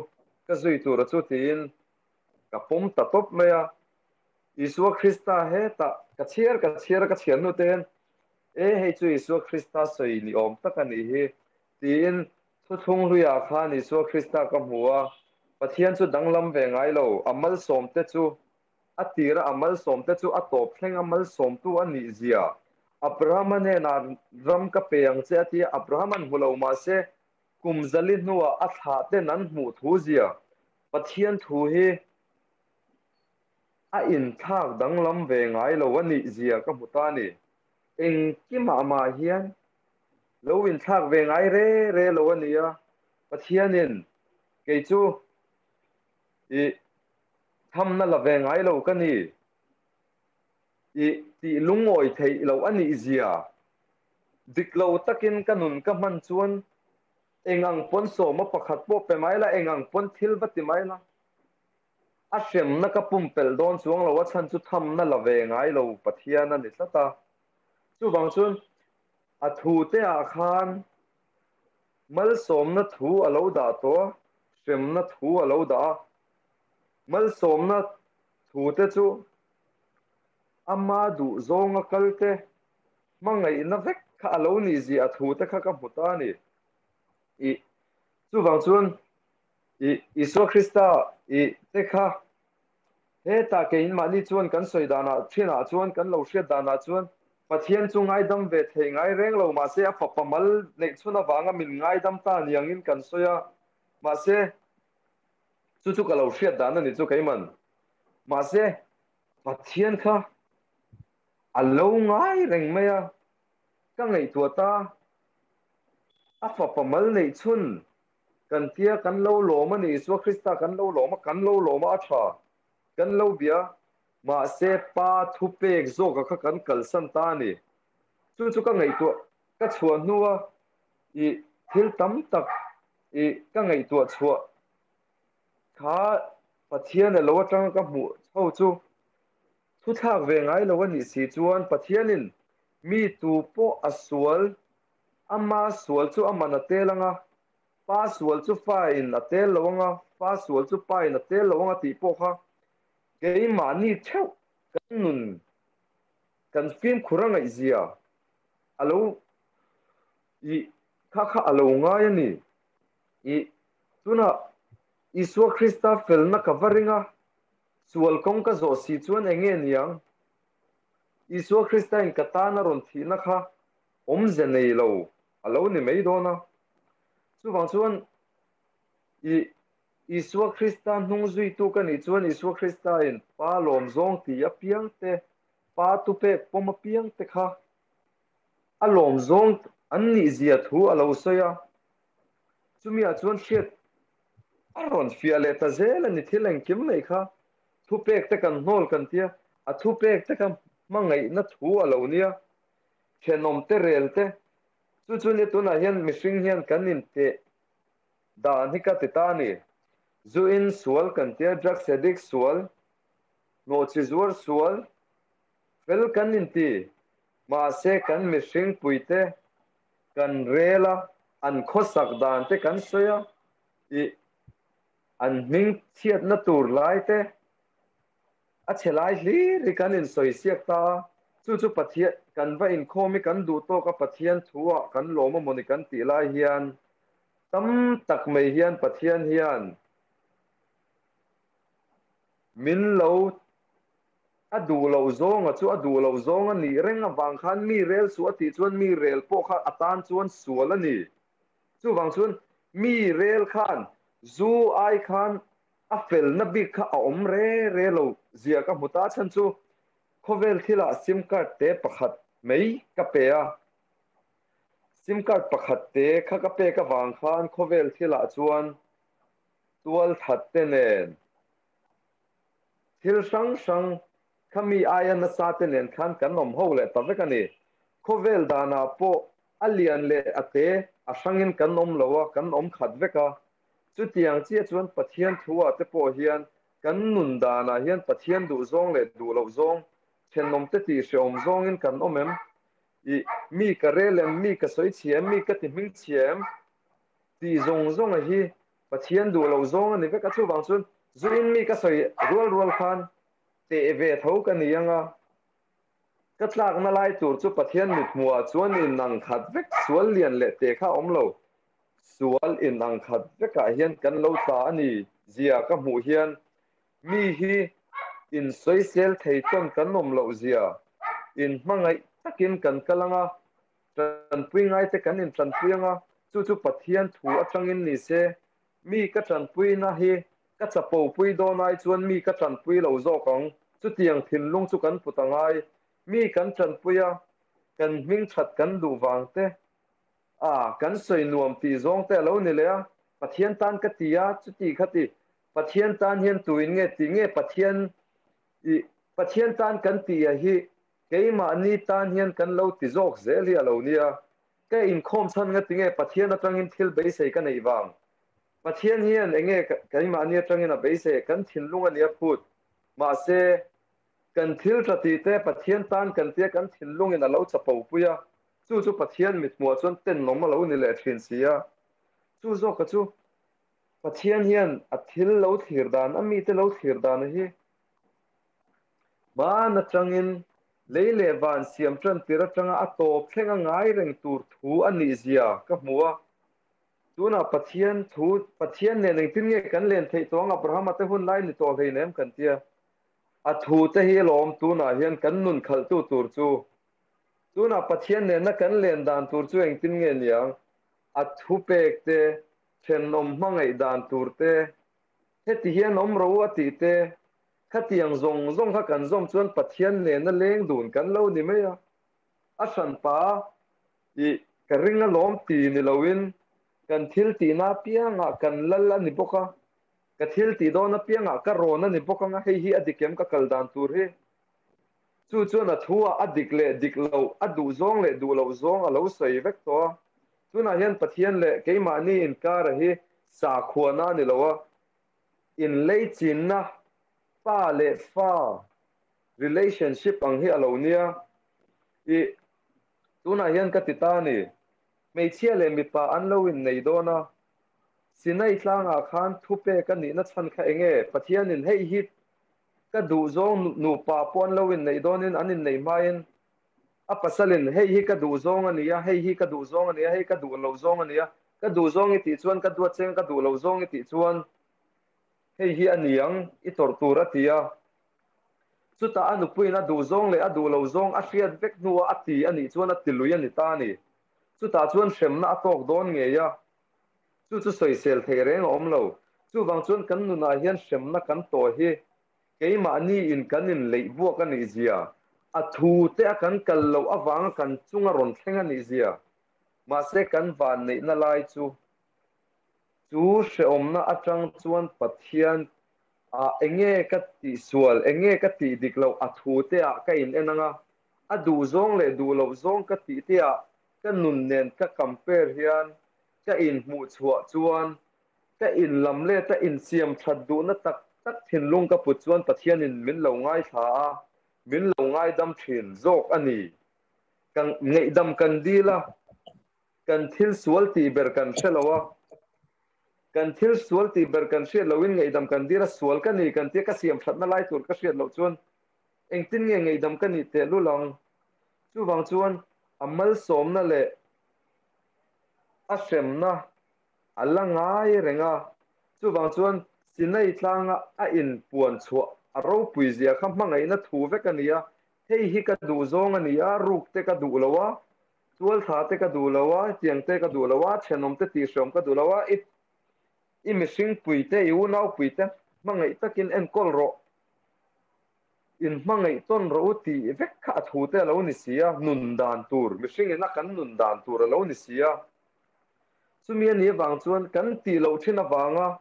ka zui tur a chu tiin ka pawm ta tawp mai a. Isua Krista hetah ka chhiar ka chhiar a ka chhiar hnu te hian E, hei chu Isua Krista sawi ni awm tak a nih hi, tiin thuthlung hluiah khan Isua Krista ka hmu a. Pathian chu danglam ve ngai lo, a malsawmte chu a tira a malsawmte chu a tawp thleng a malsawmtu a nih zia. Abrahama hnenah ram ka pe ang che a ti a, Abraham-a'n hmu lo mahse kum zali hnuah a thlahten an hmuh thu zia. Pathian thu hi a inthlak danglam ve ngai lo a nih zia ka hmu ta a ni. Engkimah mah hian lo inthlak ve ngai re re lo a ni a, Pathianin kei chu i thamna la ve ngai lo ka ni, i tih lungawi theih loh a nih zia dik lo takin ka nun ka hman chuan eng ang pawn sawma pakhat pawh pe mai la, eng ang pawn thil va ti mai la, A hremna ka pumpelh dawn chuang lo, a chhan chu thamna la ve ngai lo Pathian a ni tlat a. Chuvang chuan a thu te ah khan malsawmna thu a lo dah tawh a, hremna thu a lo dah a. Malsawmna thu te chu ama duh zawnga kal te, hmangaihna vek kha a lo nih zia a thu te kha ka hmu ta a ni. I chuvang chuan I Isua Krista i te kha hetah keiin mahni chuan kan sawi danah thinah chuan kan lo hriat danah chuan Pathian chu ngaidam ve thei ngai reng lo mahse a fapa mal neih chhun avanga min ngaidam ta niangin kan sawi a mahse chu chu ka lo hriat dan a ni chu keiman mahse Pathian kha a lo ngai reng mai a ka ngaihtuah ta a fapa mal neih chhun Kan tia kan lo lawm a ni, Isua Krista kan lo lawm a, kan lo lawm a, a tha. Kan lo bia, mahse Pa thupek zawka kha kan kalsan ta a ni. Chu chu ka ngaihtuah, ka chhuah hnua i thil tam tak i ka ngaihtuah chhuah kha Pathian a lo atanga ka hmuh ho chu thuthlak ve ngai lo a nih si chuan Pathianin mi tu pawh a sual Ama sual chu aman a tel anga, pa sual chu fa in a tel lo anga, fa sual chu pa in a tel lo anga tih pawh kha keimahni theuh kan nun kan fimkhur a ngaihzia a lo i kha kha a lo ngai a ni. I tunah Isua Krista felna ka va ring a, sual kawng ka zawh si chuan eng nge niang? Isua Krista in ka tan a rawn thihna kha awmze nei lo a lo ni mai dawn a. Chuvang chuan i Isua Krista hnung zuitu ka nih chuan Isua Krista in Pa lawm zawng ti apiang te, Pa tupek pawm apiang te kha a lawm zawng an nih zia thu a lo sawi a. Chumi ah chuan hriat a rawn fiah leh ta zel a ni thil engkim mai kha. Thupek te kan hnawl kan tia, a thupek te kha. Hmangaihna thu a lo nia. Thenawm te rel te. Chu chu nia tunah hian mihring hian kan inteh dan hi ka ti ta a ni. Zu in sual kan tia, drugs addict sual, hnawhchhi zuar sual, fel kan inti. Mahse kan mihring puite kan rel a, an khawsak dan te kan sawi a, ih an hming chhiatna tur lai te a chhe lai hlir hi kan insawi siak ta a, chu chu Pathian kan va inkhawm hi kan duh tawk a Pathian thu ah kan lawm a mawni kan tih lai hian tam tak mai hian Pathian hian min lo a duh loh zawnga chu a duh loh zawng a nih reng avang khan mi rel suh a tih chuan mi rel pawh kha a tan chuan sual a ni. Chuvang chuan mi rel khan zu ai khan a felna bik kha a awm re re lo zia ka hmu ta chhan chu khawvel thilah sim card te pakhat mai ka pe a, sim card pakhat te kha ka pek avang khan khawvel thilah chuan tual that te nen thil hrang hrang kha mi aia nasa te nen khan kan awm ho leh ta vek a ni. Khawvel danah pawh a lian leh a te a hrangin kan awm lo a, kan awm khat vek a. Chutiang chiah chuan Pathian thu-ah te pawh hian kan nun danah hian Pathian duh zawng leh duh loh zawng, thenawmte tih hrehawm zawngin kan awm em? Ih, mi ka rel em? Mi ka sawi chhia em? Mi ka ti hming chhia em? Tih zawng zawnga hi Pathian duh loh zawng a ni vek a, chuvang chuan zuin mi ka sawi rual rual khan teh ve tho ka ni ang a, ka tlakna lai tur chu Pathian mithmuhah chuan inang khat vek sual lian leh teh kha a awm lo, sual inang khat vekah hian kan lo tla a ni zia ka hmuh hian mi hi insawisel thei tawn kan awm loh zia inhmangaih takin kan kal ang a, Tanpui ngaite kan intanpui anga, chu chu Pathian thu atangin ni se, mi ka tanpuina hi ka chapopui dawn ai chuan mi ka tanpui lo zawk ang. Chutiang thinlung chu kan put angai. Mi kan tanpui a, kan hming that kan duh vang te, a kan sawi nuam tih zawng te a lo ni leh a, Pathian tan ka ti a, chuti kha ti, Pathian tan hian tuin nge ti nge Pathian i Pathian tan kan tih a hi Keimahni tan hian kan lo ti zawk zel hi a lo nia. Ka inkhawm chhan nga tinge Pathian atangin thil beisei ka neih vang? Pathian hian enge keimahni atangin a beisei? Kan thinlung a nia phut. Mahse, kan thil tha tih te Pathian tan kan tia kan thinlungin a lo chapo pui a, chu chu Pathian mithmuah chuan tenawm a lo ni leh thin si a. Chu zawka chu Pathian hian a thil lo thlir dan, a mite lo thlir dan a hi Hman atangin lei leh van siam tan tir atanga a tawp thleng a ngai reng tur thu a nih zia ka hmu a. Tunah Pathian thu, Pathian nen engtin nge kan len theih tawh ang Abrahama te hun lai ni tawh hlein em kan tia. A thu te hi lawm tunah hian kan nun khalhtu tur chu. Tunah Pathian nena kan len dan tur chu engtin nge niang? A thu pek te, thenawm hmangaih dan tur te, Heti hian awm ro a tih te, khatiang zawng zawng kha kan zawm chuan Pathian nena leng dun kan lo ni mai a. A hranpa i ka ring alawm ti ni loin kan thil tihna apiangah kan lal a ni bawk a, ka thil tih dawn apiangah ka rawn a ni bawk ang a, hei hi a dik em ka kal dan tur hi. Chu chuan a thu ah a dik leh dik loh, a duh zawng leh duh loh zawng a lo sawi vek tawh a. Tunah hian Pathian leh keimahni inkara hi sakhuana a ni lo a, inleichinna pa leh fa relationship ang hi a lo nia. I tunah hian ka ti ta a ni, hmeichhia leh mipa an lo innei dawn a, Sinai tlangah khan thupek a nihna chhan kha enge? Pathianin hei hi ka duh zawng nupa pawh an lo inneih dawnin an inneih hmain A pasalin, Hei hi ka duh zawng a ni a, hei hi ka duh zawng a ni a, hei ka duh lo zawng a ni a, ka duh zawng i tih chuan ka duat cheng, ka duh lo zawng i tih chuan hei hi a ni ang, i tawrh tur a ti a. Chutah a nupuiin a duh zawng leh a duh lo zawng a hriat vek hnuah a ti a nih chuan a ti lui a ni ta a ni. Chutah chuan hremna a tawk dawn ngei a, chu chu sawisel theih reng a awm lo. Chuvang chuan kan nunah hian hremna kan tawh hi Keimahni in kan in leih buak a nih zia, a thu te a kan kal loh avanga kan chunga rawn thleng a nih zia, mahse kan van neihna lai chu, chu hrehawmna atang chuan Pathian A enge ka tih sual, enge ka tih dik loh a thu te ah ka in en anga, a duh zawng leh duh loh zawng ka tih te ah ka nun nen ka compare hian ka in hmuh chhuah chuan ka in lam let a insiam that duhna tak tak thinlung ka put chuan Pathian in min lo ngaithla a, min lo ngaidam thin zawk a ni. Ka ngaihdam kan dil a, kan thil sual tih ber kan hre lo a, kan thil sual tih ber kan hriat lohin ngaihdam kan dil a, sual ka ni kan tia ka siam thatna lai tur ka hriat loh chuan engtin nge ngaihdam ka nih tehlul ang? Chuvang chuan a malsawmna leh a hremna a la ngai reng a, chuvang chuan Sinai tlanga a inpuan chhuah a ropui zia kha hmangaihna thu vek a ni a, hei hi ka duh zawng a ni a, ruk te ka duh lo a, tualthla te ka duh lo a, tiang te ka duh lo a, thenawm te tihhreawm ka duh lo a, i i mihring pui te, i unau pui te hmangaih takin enkawl rawh, in hmangaih tawn rawh u tih vek kha a thu te a lo ni si a, nun dan tur, mihring ina kan nun dan tur a lo ni si a. Chumi a nih avang chuan kan tih loh thin avanga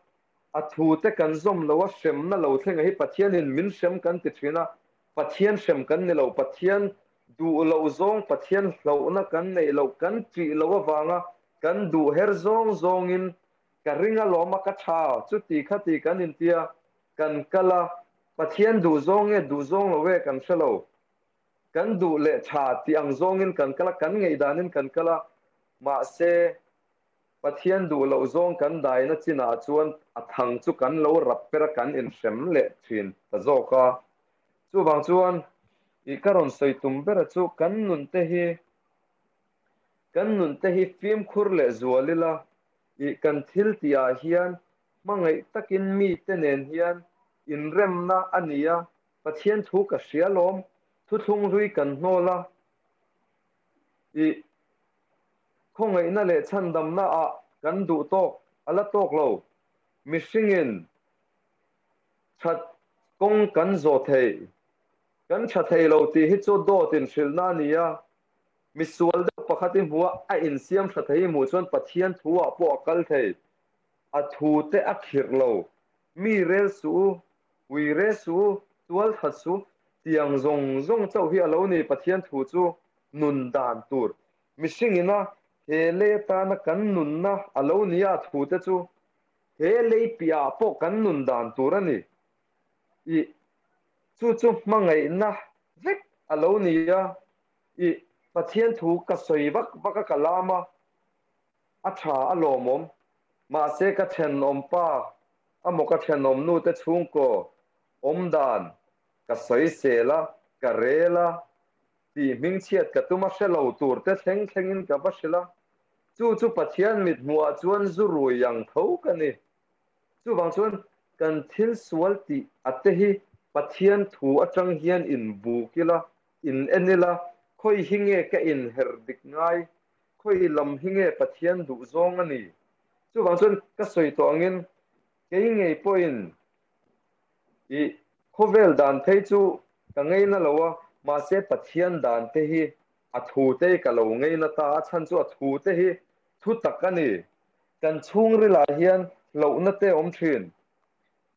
a thu te kan zawm lo a, hremna lo thlenga hi Pathianin min hrem kan ti thin a, Pathian hrem kan ni lo, Pathian duh loh zawng, Pathian hlauhna kan neih loh, kan ṭih loh avanga kan duh her zawng zawngin ka ring alawm a, ka ṭha, chuti khati kan intia, kan kal a, Pathian duh zawng nge duh zawng lo e kan hre lo, kan duh leh ṭha tih ang zawngin kan kal a, kan ngaihdanin kan kal a, mahse Pathian duh loh zawng kan daina chinah chuan a thang chu kan lo rap per a, kan inhrem leh thin ta zawk a. Chuvang chuan i ka rawn sawi tum bera chu kan nun te hi kan nun te hi fimkhur leh zual ila, i kan thil tih ah hian hmangaih takin mi te nen hian inremna a ni a, Pathian thu ka hria lawm, thuthlung hlui kan hnawl a, i Khawngaihna leh chhandamna ah kan duh tawk a la tawk lo. Mihringin that kawng kan zawh thei, kan tha thei lo tih hi chu dawt inhrilhna a ni a. Misual deuh pakhat i hmu a, a insiam tha thei i hmuh chuan Pathian thu ah pawh a kal thei. A thu te a khirh lo. Mi rel suh u, ui re suh u, tual that suh u, tiang zawng zawng chauh hi a lo ni Pathian thu chu nun dan tur. Mihring ina he lei atana kan nunna a lo ni a thu te chu he lei piahah pawh kan nun dan tur a ni. I chu chu hmangaihna vek a lo ni a. I Pathian thu ka sawi vak vak a ka lam a, a tha a lawmawm. Mahse ka thenawm pa amaw ka thenawm nu te chhungkaw awm dan ka sawi sel a, ka rel a, tih hmingchhiat ka tum a hre lo tur te thleng thlengin ka va hrilh a, chu chu Pathian mit hmuhah chuan zu rui ang tho ka ni. Chuvang chuan kan thil sual tih a te hi Pathian thu atang hian in buk ila, in en ila, khawi hi nge ka inher dik ngai, khawi lam hi nge Pathian duh zawng a ni. Chuvang chuan ka sawi tawh angin kei ngei pawhin I khawvel dan phei chu ka ngeina lo a, mahse Pathian dan te hi a thu te hi ka lo ngeina ta a, chhan chu a thu te hi thu tak a ni. Kan chhungrilah hian hlauhna te a awm thin,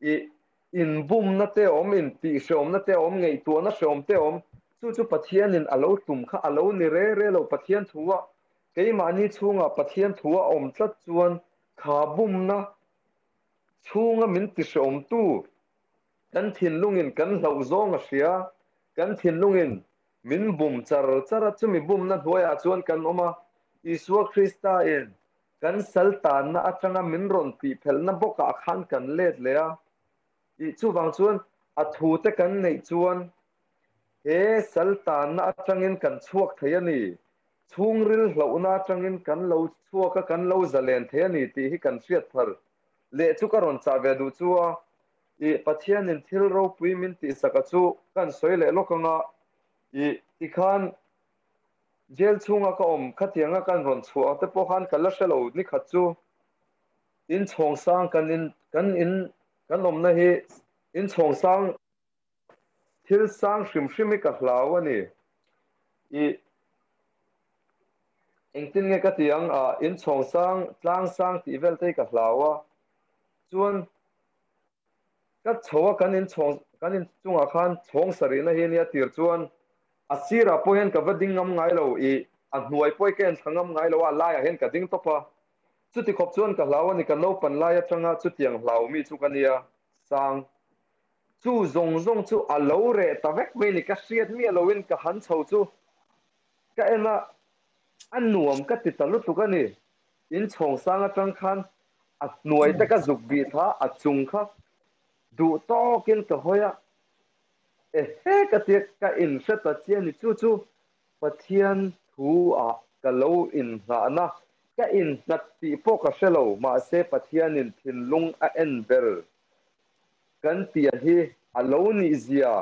i inbumna te a awm, intihhreawmna te a awm, ngaihtuahna hreawm te a awm, chu chu Pathianin a lo tum kha a lo ni re re lo. Pathian thu a keimahni chhungah Pathian thu a awm tlat chuan kha bumna Chhunga min tihreawmtu kan thinlungin kan hlauh zawng a hria, kan thinlungin min bum char char a, chumi bumna hnuaiah chuan kan awm a, Isua Krista in kan sal tanna atanga min rawn tihphelhna bawkah khan kan let leh a, ih chuvang chuan a thute kan neih chuan he sal tanna atangin kan chhuak thei a ni. Chhungril hlauhna atangin kan lo chhuak a, kan lo zalen thei a ni tih hi kan hriat thar leh chu ka rawn chah ve duh chu a. Ih, Pathianin thil ropui min tihsak a chu kan sawi leh lawk anga, ih, tikhan jail chhunga ka awm khatianga kan rawn chhuah te pawh khan ka la hre lo ni khat chu inchhawng sang kan in kan in kan awmna hi inchhawng sang Thil sang hrim hrim hi ka hlau a ni. I engtin nge ka ti ang a, inchhawng sang, tlang sang tih vel te hi ka hlau a. Chuan ka Ka chho a kan in chhawng kan in chungah khan chhawng sarihna hi ania tir chuan a sirah pawh hian ka va ding ngam ngai lo i a hnuai pawh hi ka en thla ngam ngai lo a, a laiah hian ka ding tawp a. Chuti khawp chuan ka hlau a ni, ka naupan lai atanga chutiang hlau mi chu ka nia, sang. Chu zawng zawng chu a lo reh ta vek mai ni, ka hriat miah loin ka han chho chu ka en a, a nuam ka ti ta lutuk a ni. In chhawng sang atang khan a hnuai te ka zuk bih tha, a chung kha duh tawkin ka hawi a, ehe ka tia ka inhre ta chiah a ni. Chu chu Pathian thu ah ka lo inngahna, ka innghat tih pawh ka hre lo, mahse Pathianin thinlung a en ber kan tih hi a lo nih zia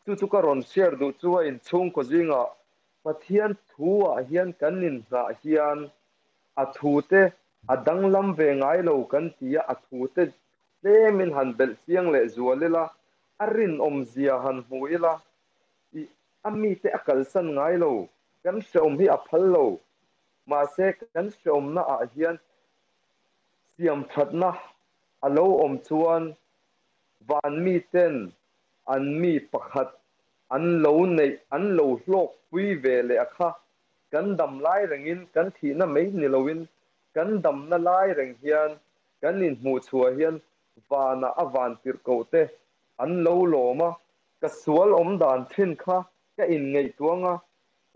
chu chu ka rawn share duh chu a inchhungkaw zingah Pathian thu ah hian kan inngah hian a thu te a danglam ve ngai lo kan ti a, a thu te tlemin han belh chiang leh zual ila, a rinawm zia han hmu ila, i a mite a kalsan ngai lo, kan hreawm hi a phal lo, mahse kan hreawmna ah hian siam thatna a lo awm chuan van miten an mi pakhat an lo neih an lo hlawk pui ve leh a kha, kan dam lai rengin kan thihna mai ni loin kan damna lai reng hian kan inhmuh chhuah hian vanah a van tirh koh te an lo lawm a, Ka sual awm dan thin kha ka inngaihtuang a,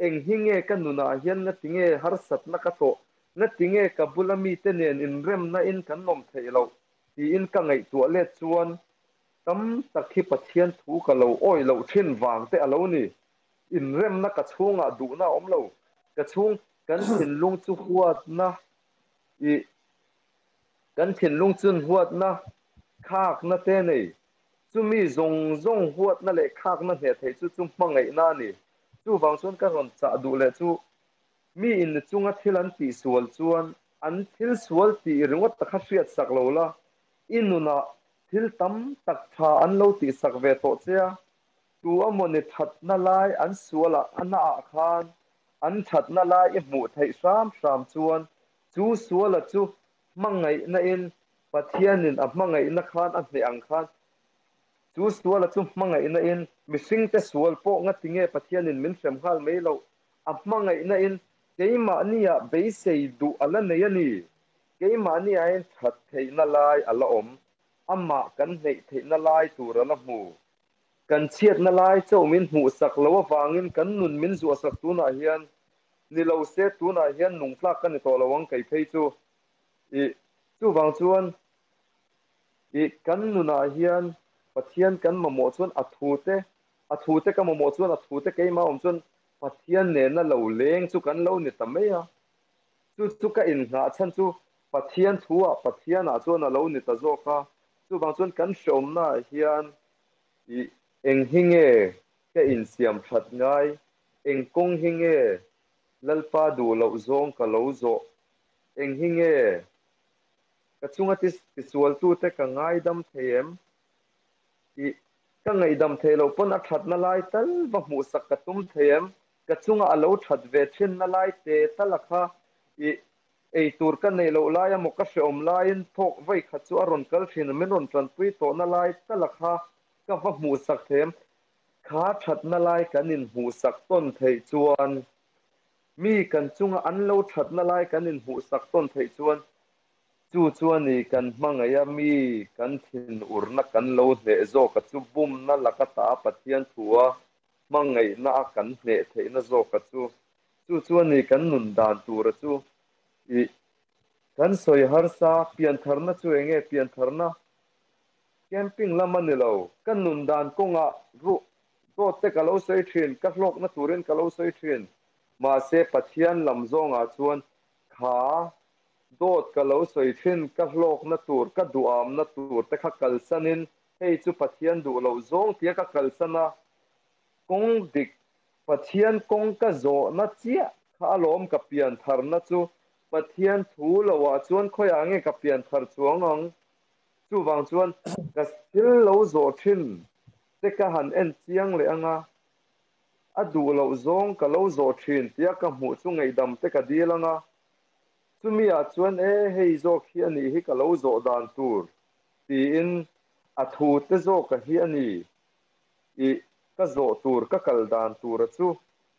eng hi nge ka nunah hian ngatinge harsatna ka tawh, ngatinge ka bula mite nen inremna in kan awm theih loh tiin ka ngaihtuah let chuan tam tak hi Pathian thu ka lo awih loh thin vang te a lo ni. Inremna ka chhungah duhna a awm lo, ka chhung kan thinlung chu huatna ih kan thinlung chun huatna khakna te nei. Chumi zawng zawng huatna leh khakna hneh theih chu chu hmangaihna a ni. Chuvang chuan ka rawn chah duh leh chu mi in chunga thil an tih sual chuan an thil sual tih ringawt ta kha hriat sak lo la, i nunah thil tam tak tha an lo tih sak ve tawh che a, tu amawni thatna lai an sualah a na ah khan an thatna lai i hmuh theih hram hram chuan chu suala chu hmangaihna in Pathianin a hmangaihna khan a hneh ang khan chu suala chu hmangaihna in mihringte sual pawh ngatinge Pathianin min hrem nghal mai loh, a hmangaihna in keimahnia beisei duh a la nei a ni. Keimahnia in that theihna lai a la awm, amah kan hneih theihna lai tur a la hmu. Kan chhiatna lai chauh min hmuhsak lo avangin kan nun min zuahsak tunah hian ni lo se tunah hian nungtlak ka ni tawh lo ang kei phei chu. Ih, chuvang chuan ih kan nunah hian Pathian kan mamawh chuan a thute, a thute ka mamawh chuan a thute keimah awm chuan Pathian nena lo leng chu kan lo ni ta mai a. Chu chu ka innghah chhan chu Pathian thuah Pathianah chuan a lo ni ta zawk a. Chuvang chuan kan hreawmnaah hian ih eng hi nge ka insiam that ngai, eng kawng hi nge Lalpa duh loh zawng ka lo zawh Eng hi nge ka chunga tisualtute ka ngaidam thei em? Ih, ka ngaihdam theih loh pawn a thatna lai tal va hmuhsak ka tum thei em? Ka chunga a lo that ve thinna lai te tal a kha. Ih, ei tur ka neih loh lai emaw ka hreawm laiin thawk vawi khat chu a rawn kal thin a, min rawn tanpui tawhna lai tal a kha ka va hmuhsak thei em? Kha thatna lai kan inhmuhsak tawn theih chuan Mi kan chunga an lo thatna lai kan inhmuhsak tawn theih chuan chu chuan i kan hmangaih a, mi kan thinurna kan lo hneh zawk a chu bumna laka ta Pathian thua hmangaihna a kan hneh theihna zawk a chu chu chuan i kan nun dan tur a chu i kan sawi harsa piantharna chu enge piantharna camping lam a ni lo kan nun dan kawngah ruh Dawt te ka lo sawi thin, ka hlawkna turin ka lo sawi thin. Mahse Pathian lam zawngah chuan kha dawt ka lo sawi thin, ka hlawkna tur, ka duhamna tur te kha kalsanin hei chu Pathian duh loh zawng tia ka kalsan a, kawng dik, Pathian kawng ka zawhna chiah kha alawm ka pian tharna chu, Pathian thu loah chuan khawiah nge ka pian thar chuang ang? Chuvang chuan ka thil lo zawh thin te ka han en chiang leh anga, a duh loh zawng ka lo zawh thin tia ka hmuh chu ngaihdam te ka dil anga, chumi ah chuan e hei zawk hi a nih hi ka lo zawh dan tur tiin A thu te zawka hi a ni. I ka zawh tur ka kal dan tura chu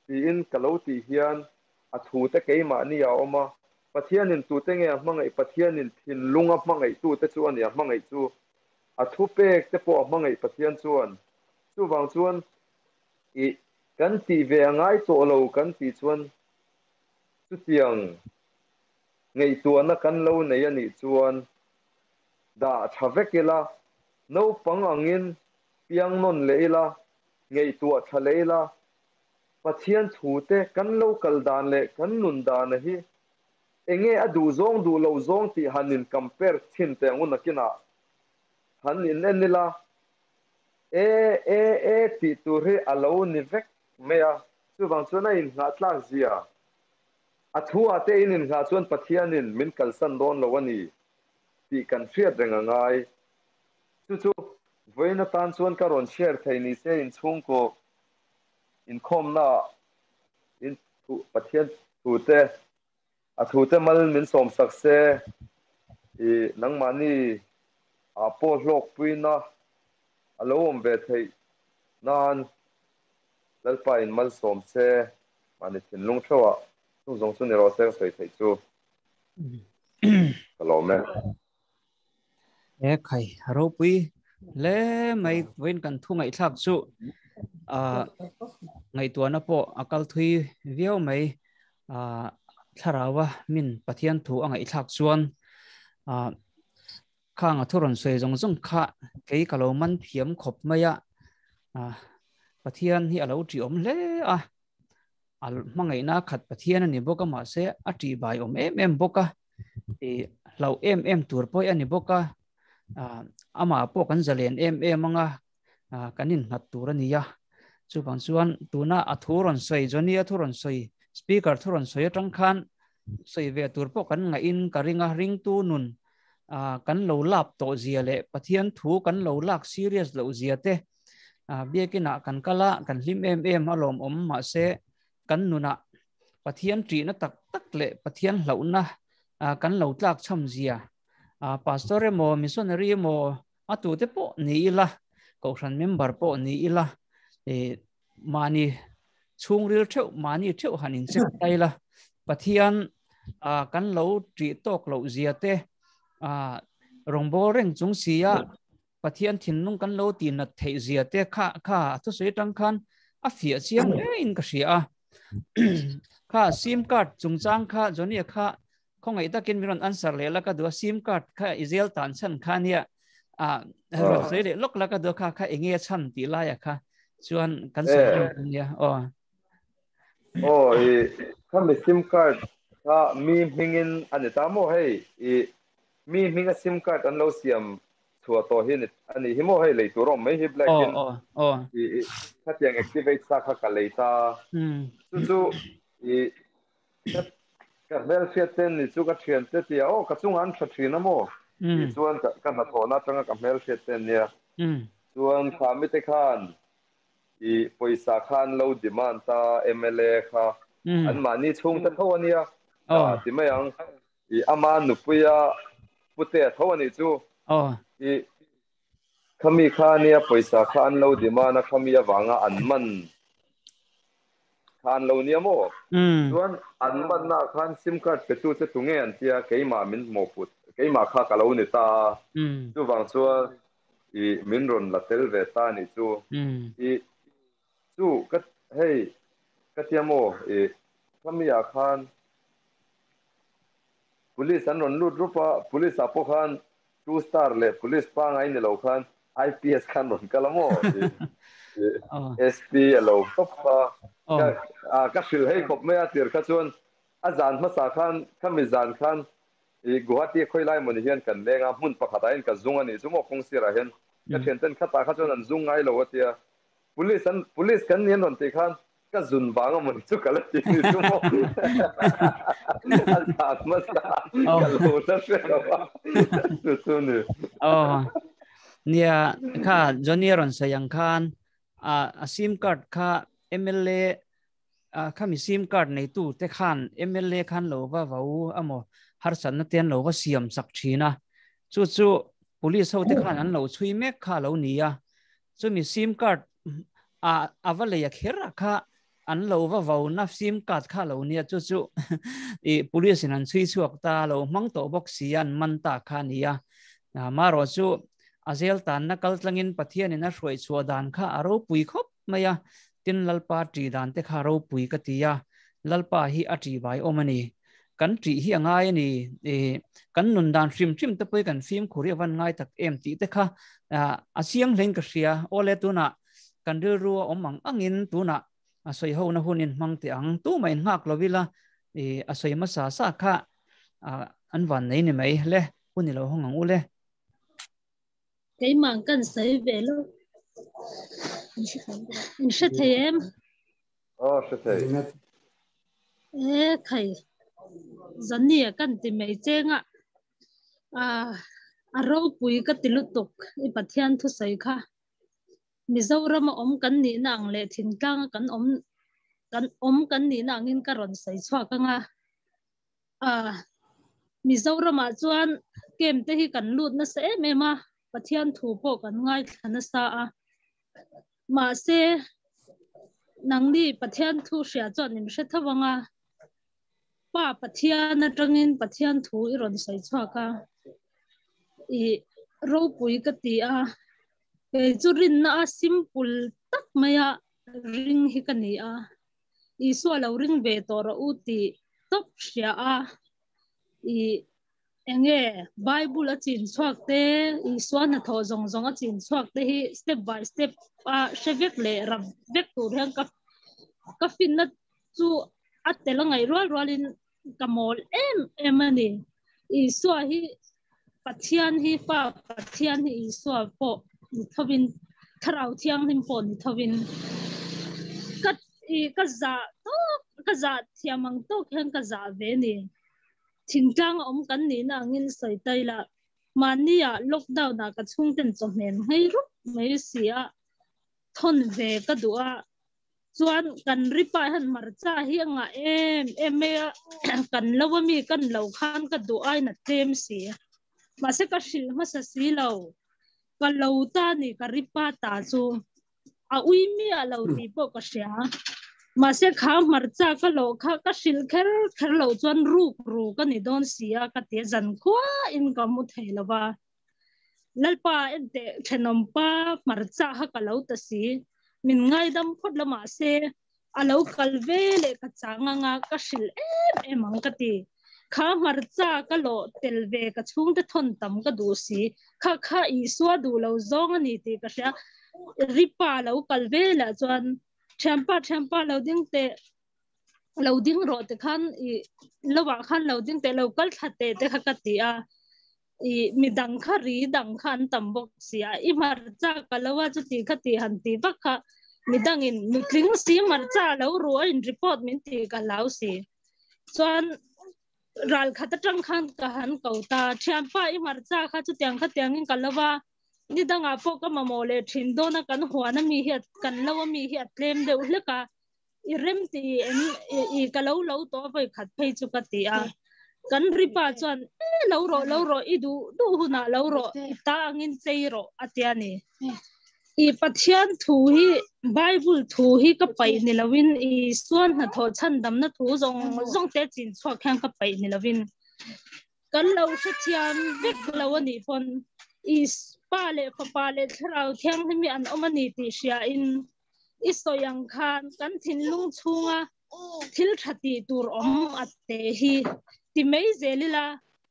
tiin ka lo tih hian a thu te keimahni a awm a. Pathianin tute nge a hmangaih? Pathianin thinlunga hmangaihtute chu a ni a hmangaih chu. A thupek te pawh a hmangaih Pathian chuan. Chuvang chuan i kan tih ve a ngai tawh lo kan tih chuan chutiang ngaihtuahna kan lo nei a nih chuan dah tha vek ila, naupang angin piang nawn leh ila, ngaihtuah tha leh ila, Pathian thute kan lo kal dan leh kan nun dana hi enge a duh zawng duh lo zawng tih han in compare thin teh ang u nakinah han in en ila, e e e tih tur hi a lo ni vek mai a, chuvang chuan a inngah tlak zia a thu ah te in inngah chuan Pathianin min kalsan dawn lo a ni tih kan hriat reng a ngai. Chu chu vawiin atan chuan ka rawn share thei ni se inchhungkaw inkhawmna ah in thu Pathian thu te a thu te mal min sawm sak se i nangmahni ah pawh hlawkpuina a lo awm ve theih nan Lalpa in malsawm se mahni thinlung theuh ah chung zawng chu ni rawh se ka sawi theih chu ka lawm e. E khai ropui hle mai vawiin kan thu ngaihthlak chu a ngaihtuahna pawh a kal thui viau mai a thlarawa min Pathian thu a ngaihthlak chuan a khang a thu rawn sawi zawng zawng kha kei ka lo man thiam khawp mai a Pathian hi a lo ṭih awm hle a a hmangaihna khat Pathian a ni bawk a mahse a ṭih bai awm em em bawk a i hlauh em em tur pawh a ni bawk a amah pawh kan zalen em em anga kan innghat tur a ni a chuvang chuan tuna a thu rawn sawi Johnny a thu rawn sawi speaker thu rawn sawi atang khan sawi ve tur pawh kan ngaih in ka ring a ringtu nun kan lo lap tawh zia leh Pathian thu kan lo lak serious loh zia te biakinah kan kal a kan hlim em em a lawmawm mahse kan nunah Pathian ṭihna tak tak leh Pathian hlauhna kan lo tlak chham zia pastor emaw missionary emaw a tute pawh ni ila kohhran member pawh ni ila mahni chhungril theuh mahni theuh han in check tai la Pathian kan lo ṭih tawk loh zia te rawngbawl reng chung sia Pathian thinlung kan lo tih nat theih zia te kha kha a thusawi atang khan a fiah chiang hle in ka hria a kha sim card chungchang kha Johnny kha khawngaih takin min rawn answer leh la ka duh a sim card kha i zel tan chhan kha nia a rawn sawi leh lawk la ka duh kha kha enge chhan tih laia kha chuan kan sawi reng nia aw aw i kha mi sim card kha mi hmingin a ni ta maw hei i mi hminga sim card an lo siam chhuah tawh hi a nih hi maw hei lei tur a awm mai hi black in i khatiang activate sa kha ka lei ta chu chu i ka hmelhriat te ni chu ka thian te tia aw ka chungah an tha thin a maw tih chuan ka hnathawhna atanga ka hmelhriat te ania chuan kha mite khan i pawisa kha an lo demand ta MLA kha an mahni chhungte tho ania ti mai ang I ama nupuia putea tho a nih chu. I khami kha ania pawisa kha an lo demand a khami avanga an man kha an lo nia maw? Chuan an manna ah khan sim card pe tu che tunge an tia keimah min hmawhput keimah kha ka lo ni ta a chuvang chuan i min rawn la tel ve ta a nih chu. I chu ka hei ka tia maw i khami ah khan Police an rawn lut rup a, police ah pawh khan two star leh police pangai ni lo khan IPS khan rawn kal a maw tih SP a lo tawp kha ka hrilh hei khawp mai a tir kha chuan a zan hmasa khan khami zan khan i Guwahati a khawi lai mawni hian kan leng a, hmun pakhat ah hian ka zung a nih chu maw kawng sirah hian ka thianten khatah kha chuan an zung ngai lo a tia police an police kan ni an rawn tih khan Ka zun vang a mawni chu ka la ti ni chu maw. A zan hmasa ka lo la hre lo a chu chu ni. Aw nia kha Johnny a rawn sawi ang khan a sim card kha MLA khami sim card neitu te khan MLA khan lo va vau amaw harsatna te an lo va siam sak thin a chu chu. Police ho te khan an lo chhui mek kha lo nia. Chumi sim card a ava leia kher kha an lo va vau na sim card kha lo nia chu chu i police in an chhui chhuak ta lo mang to bawk si an man ta kha nia. Ma ro chu azel tan na kal tlangin Pathian in a hruai chhuah dan kha a ropui khawp mai a. Tin Lalpa ṭi dan te kha ropui ka ti a, Lalpa hi a ṭi vai awm a ni. Kan ṭih hi a ngai a ni. Kan nun dan hrim hrim te pawh hi kan fimkhur hi a van ngai tak em tih te kha a chiang hlein ka hria. Awle tunah kan rilru a awm ang angin tunah a sawi hona hun in hmang teh ang. Tumah in nghak lo ila a sawi hmasa sa kha an van nei ni mai le. Hun i lo hawng ang u le. Keimah kan sawi ve lo. In hre thei em? Aw hre thei. E khai. Zania kan ti mai chenga. A ropui ka ti lutuk i Pathian thu sawi kha. Mizoram a awm kan nih na ang leh thingtlang a kan awm kan awm kan nih na angin ka rawn sawi chhuak anga. Mizoramah chuan camp te hi kan lut nasa em em a, Pathian thu pawh kan ngaithla nasa a. Mahse, nangni Pathian thu hria chuan in hre tho ang a, Pa Pathian atangin Pathian thu i rawn sawi chhuak a, i ropui ka ti a, kei chu rinna a simple tak maia ring hi ka ni a. Isua lo ring ve tawh rawh u tih tawp hria a, i enge Bible a chin chhuak te, Isua hnathawh zawng zawng a chin chhuak te hi step by step a hre vek leh rap vek tur hian ka ka finna chu a tel a ngaih rual rualin ka mawl em em a ni. Isua hi Pathian hi Pa Pathian hi Isua pawh ni thovin Thlarau Thianghlim pawh ni thovin ka i ka zah tawk ka zah thiam ang tawk hian ka zah ve ni. Thingtlang a awm kan nihna angin sawi tai la mahni ah lockdown ah ka chhungten chawhmeh nghei rup mai si a thawn ve ka duh a. Chuan kan ri pah hian hmarcha hi a ngah em em mai a, kan lo a mi kan lo khan ka duh aiin a tlem si. Mahse ka hrilh hmasa si lo, ka lo ta ni ka ri pa ta chu a ui miah lo tih pawh ka hria. Mahse kha hmarcha ka lawh kha ka hrilh kher kher loh chuan ruk ru ka ni dawn si a ka ti a, zankhuain ka mu thei lo va. Lalpa enteh thenawm pa hmarcha kha ka lo ta si, min ngaidam phawt la mahse a lo kal ve leh ka chang anga ka hrilh em em ang ka ti. Kha hmarcha ka lawh tel ve ka chhungte thawn tam ka duh si, kha kha Isua duh lo zawng a ni tih ka hria. Ripa lo kal ve leh chuan thianpa thianpa lo ding teh lo ding rawh ti khan i lovah khan lo ding teh lo kal thla teh te kha ka ti a. I midang kha ri dang kha an tam bawk si a, i hmarcha ka lo a chuti kha ti han ti vak kha midangin nutling si hmarcha lo ru a in report min ti ka hlau si. Chuan ral khat atang khan ka han ko ta, thianpa i hmarcha kha chutiang kha tiangin ka lo a, nidangah pawh ka mamawh leh thin dawn a kan huan ami hi kan lo ami hi a tlem deuh hlek a, I rem ti em i ka lo lo tawh vawi khat phei chu ka ti a. Kan ripa chuan e lo rawh lo rawh i duh duh hunah lo rawh i ta angin chei rawh a tia ni. I Pathian thu hi Bible thu hi ka paih ni lovin Isua hnathawh chhandamna thu zawng zawng te chin chhuak hian ka paih ni lovin kan lo hrethiam vek lo a nih pawn i Pa leh Fapa leh Thlarau Thianghlim hi an awm a ni tih hria in I sawi ang khan kan thinlung chhunga thil tha tih tur awm a te hi ti mai zel ila,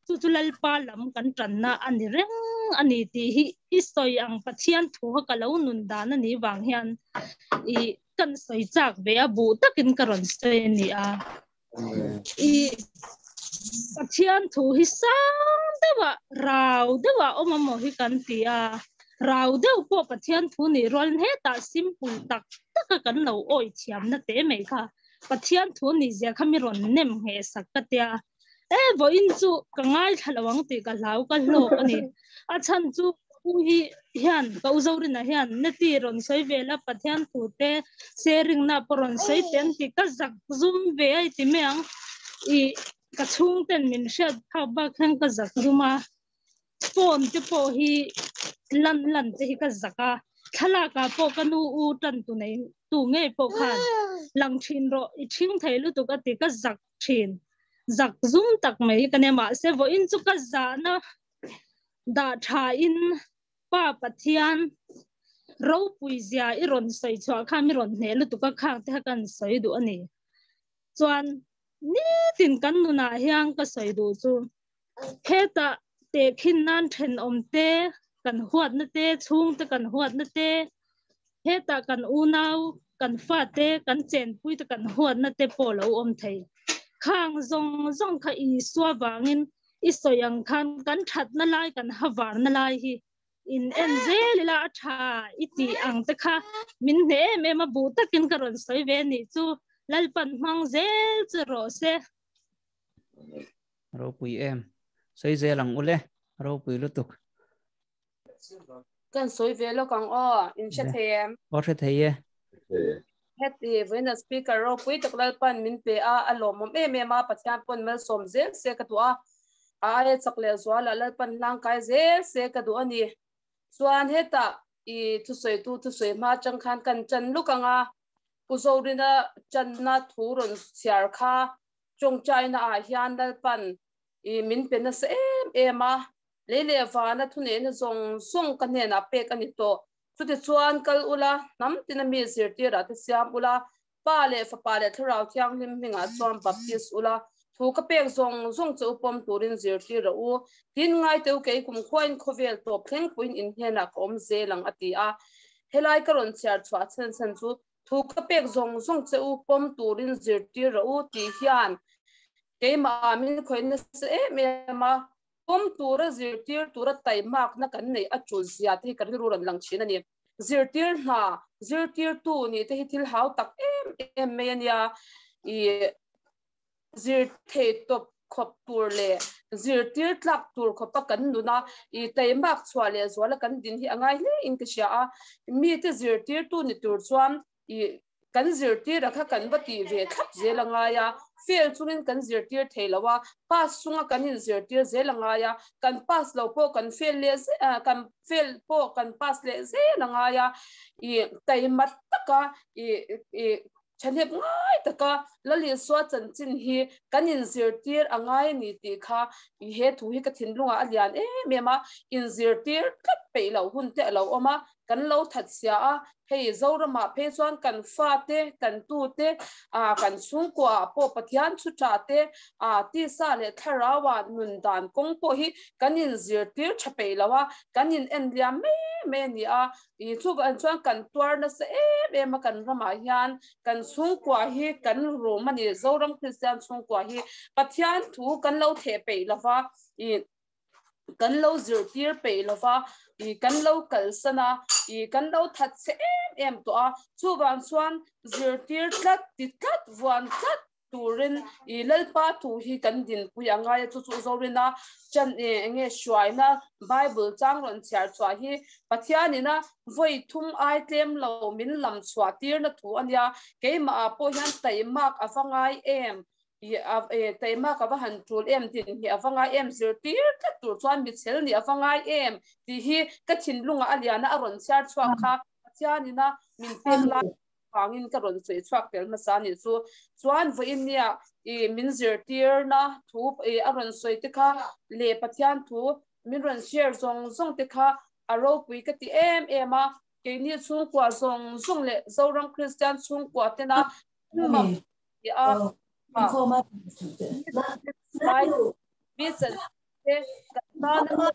chu chu Lalpa lam kan tanna a ni reng a ni tih hi i sawi ang Pathian thu kha ka lo nun dan a nih vang hian i kan sawi chak ve a, buh takin ka rawn sawi a ni a. I Pathian thu hi sang deuhah rau deuhah awm a maw hi kan ti a, rau deuh pawh Pathian thu nih rualin hetah simple tak taka kan lo awi thiamna te mai kha Pathian thu nih zia kha mi rawn nem ngheh sak ka tia. E vawiin chu ka ngaithla lo ang tih ka hlau ka hlawk a ni. A chhan chu U hi hian ka u Zorina hian neti rawn sawi ve la Pathian thu te sharing na pawh rawn sawi teh an ti ka zak zum ve a i ti mai ang i ka chhung ten min hriat phak bak hian ka zak zum a. Phone te pawh hi lan lan te hi ka zak a, thlalak ah pawh ka nu u tan tu nei tu ngei pawh khan lang thin rawh i thing thei lutuk a ti ka zak thin. Zak zum tak mai ka nia mahse vawiin chu ka zahna dah tha in Pa Pathian ropui zia i rawn sawi chhuah kha mi rawn hneh lutuk a khang te kha kan sawi duh a ni. Chuan nitin kan nunah hian ka sawi duh chu hetah tehkhin nan thenawm te kan huatna te, chhungte kan huatna te, hetah kan unau, kan fate, kan chenpui te kan huatna te pawh lo awm thei. Khang zawng zawng kha Isua vangin i sawi ang khan kan thatna lai, kan havarna lai hi in en zel ila a tha i tih ang te kha min hneh em em a, buh takin ka rawn sawi ve nih chu Lalpan hmang zel chu rawh se. Ropui em. Sawi zel ang ule. Ropui lutuk. Kan sawi ve lawk ang aw, in hre thei em? Aw hre thei e. Heti vawiin speaker ropui tak Lalpan min pe a, a lawmawm em em a, Pathian pawn malsawm zel se ka duh a, a aia chak leh zualah Lalpan hlangkai zel se ka duh a ni. Chuan hetah i thusawitu thusawi hma atang khan kan chan luk ang a, Pu Zorina channa thu rawn chhiar kha tawngtaina ah hian Lalpan i min pe nasa em em a, lei leh vana thuneihna zawng zawng ka hnenah pek a ni tawh. Chutichuan kal ula, hnam tina mi zirtirah te siam ula, Pa leh Fapa leh Thlarau Thianghlim hmingah chuan baptist ula, thu ka pek zawng zawng che u pawm turin zirtir rawh u. Tin, ngai teu kei kumkhuain khawvel tawp thlengpuiin in hnenah ka awm zel ang, a ti a. Helai ka rawn chhiar chhuah chhan chhan chu Thu ka pek zawng zawng che u pawm turin zirtir rawh u tih hian keimah min khawih nasa em em a, pawm tura zirtir tura taimakna kan neih a tul zia te hi ka rilru rawn lang thin a ni. Zirtir hna, zirtirtu nih te hi thil hau tak em em mai a nia. I Zir thei tawp khawp tur leh zirtir tlak tur khawpa kan nun a, i taimak chhuah leh zuala kan din hi a ngai hle in ka hria a. Mite zirtirtu ni tur chuan i kan zirtira kha kan va tih ve thlap zel a ngai a, fail chungin kan zirtir thei lo a, pass chunga kan inzirtir zel a ngai a, kan pass lo pawh kan fail leh kan fail pawh kan pass leh zel a ngai a, i taima taka i i Thahnem ngai taka Lal Isua chanchin hi kan inzirtir a ngai a ni tih kha he thu hi ka thinlungah a lian em em a, inzirtir tlat peih loh hun te a lo awm a, kan lo that sia a, hei Zoramah phei chuan kan fate, kan tute, kan chhungkuaah pawh Pathian thu tha te, tisa leh thlarauah nun dan kawng pawh hi kan inzirtir tha peih lo a, kan in en liam mai mai a ni a, I chuvang chuan kan tuar nasa em em a kan ramah hian kan chhungkua hi kan rum a ni Zoram Kristian chhungkua hi Pathian thu kan lo theh peih lova i kan lo zirtir peih lova i kan lo kalsan a i kan lo that chhe em em tawh a chuvang chuan zirtir tlat ti tlat vuan tlat turin i Lalpa thu hi kan dinpui a ngai a, chu chu Zorina chan e enge hruaina Bible chang rawn chhiar chhuah hi Pathianina vawi thum ai tlem lo min lam chhuah tirna thu a nia, keimah ah pawh hian taimak a va ngai em, i a e taimak a va han tul em din hi a va ngai em, zirtir tlat tur chuan michhel nih a va ngai em tih hi ka thinlungah a liana a rawn chhiar chhuak kha Pathianina min pek lai vangin ka rawn sawi chhuak tel hmasa anih chu. Chuan vawiin nia i min zirtirna thu i a rawn sawi te kha leh Pathian thu min rawn share zawng zawng te kha a ropui ka ti em em a, keini chhungkua zawng zawng leh Zoram Kristian chhungkua tena mam ti a mi chan te kan tana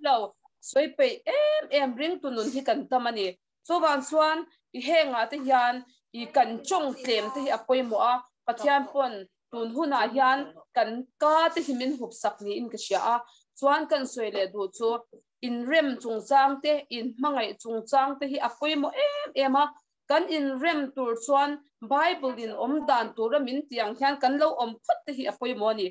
lo sawi peih em em ringtu nun hi kan tam a ni. Chuvang chuan i hengah te hian i kan chawng tlem te hi a pawimawh a, Pathian pawn tun hunah hian kan ka te hi min hup sak niin ka hria a, chuan kan sawi leh duh chu inrem chungchang te, inhmangaih chungchang te hi a pawimawh em em a, kan inrem tur chuan Bible in awm dan tura min tih ang hian kan lo awm phawt te hi a pawimawh a ni.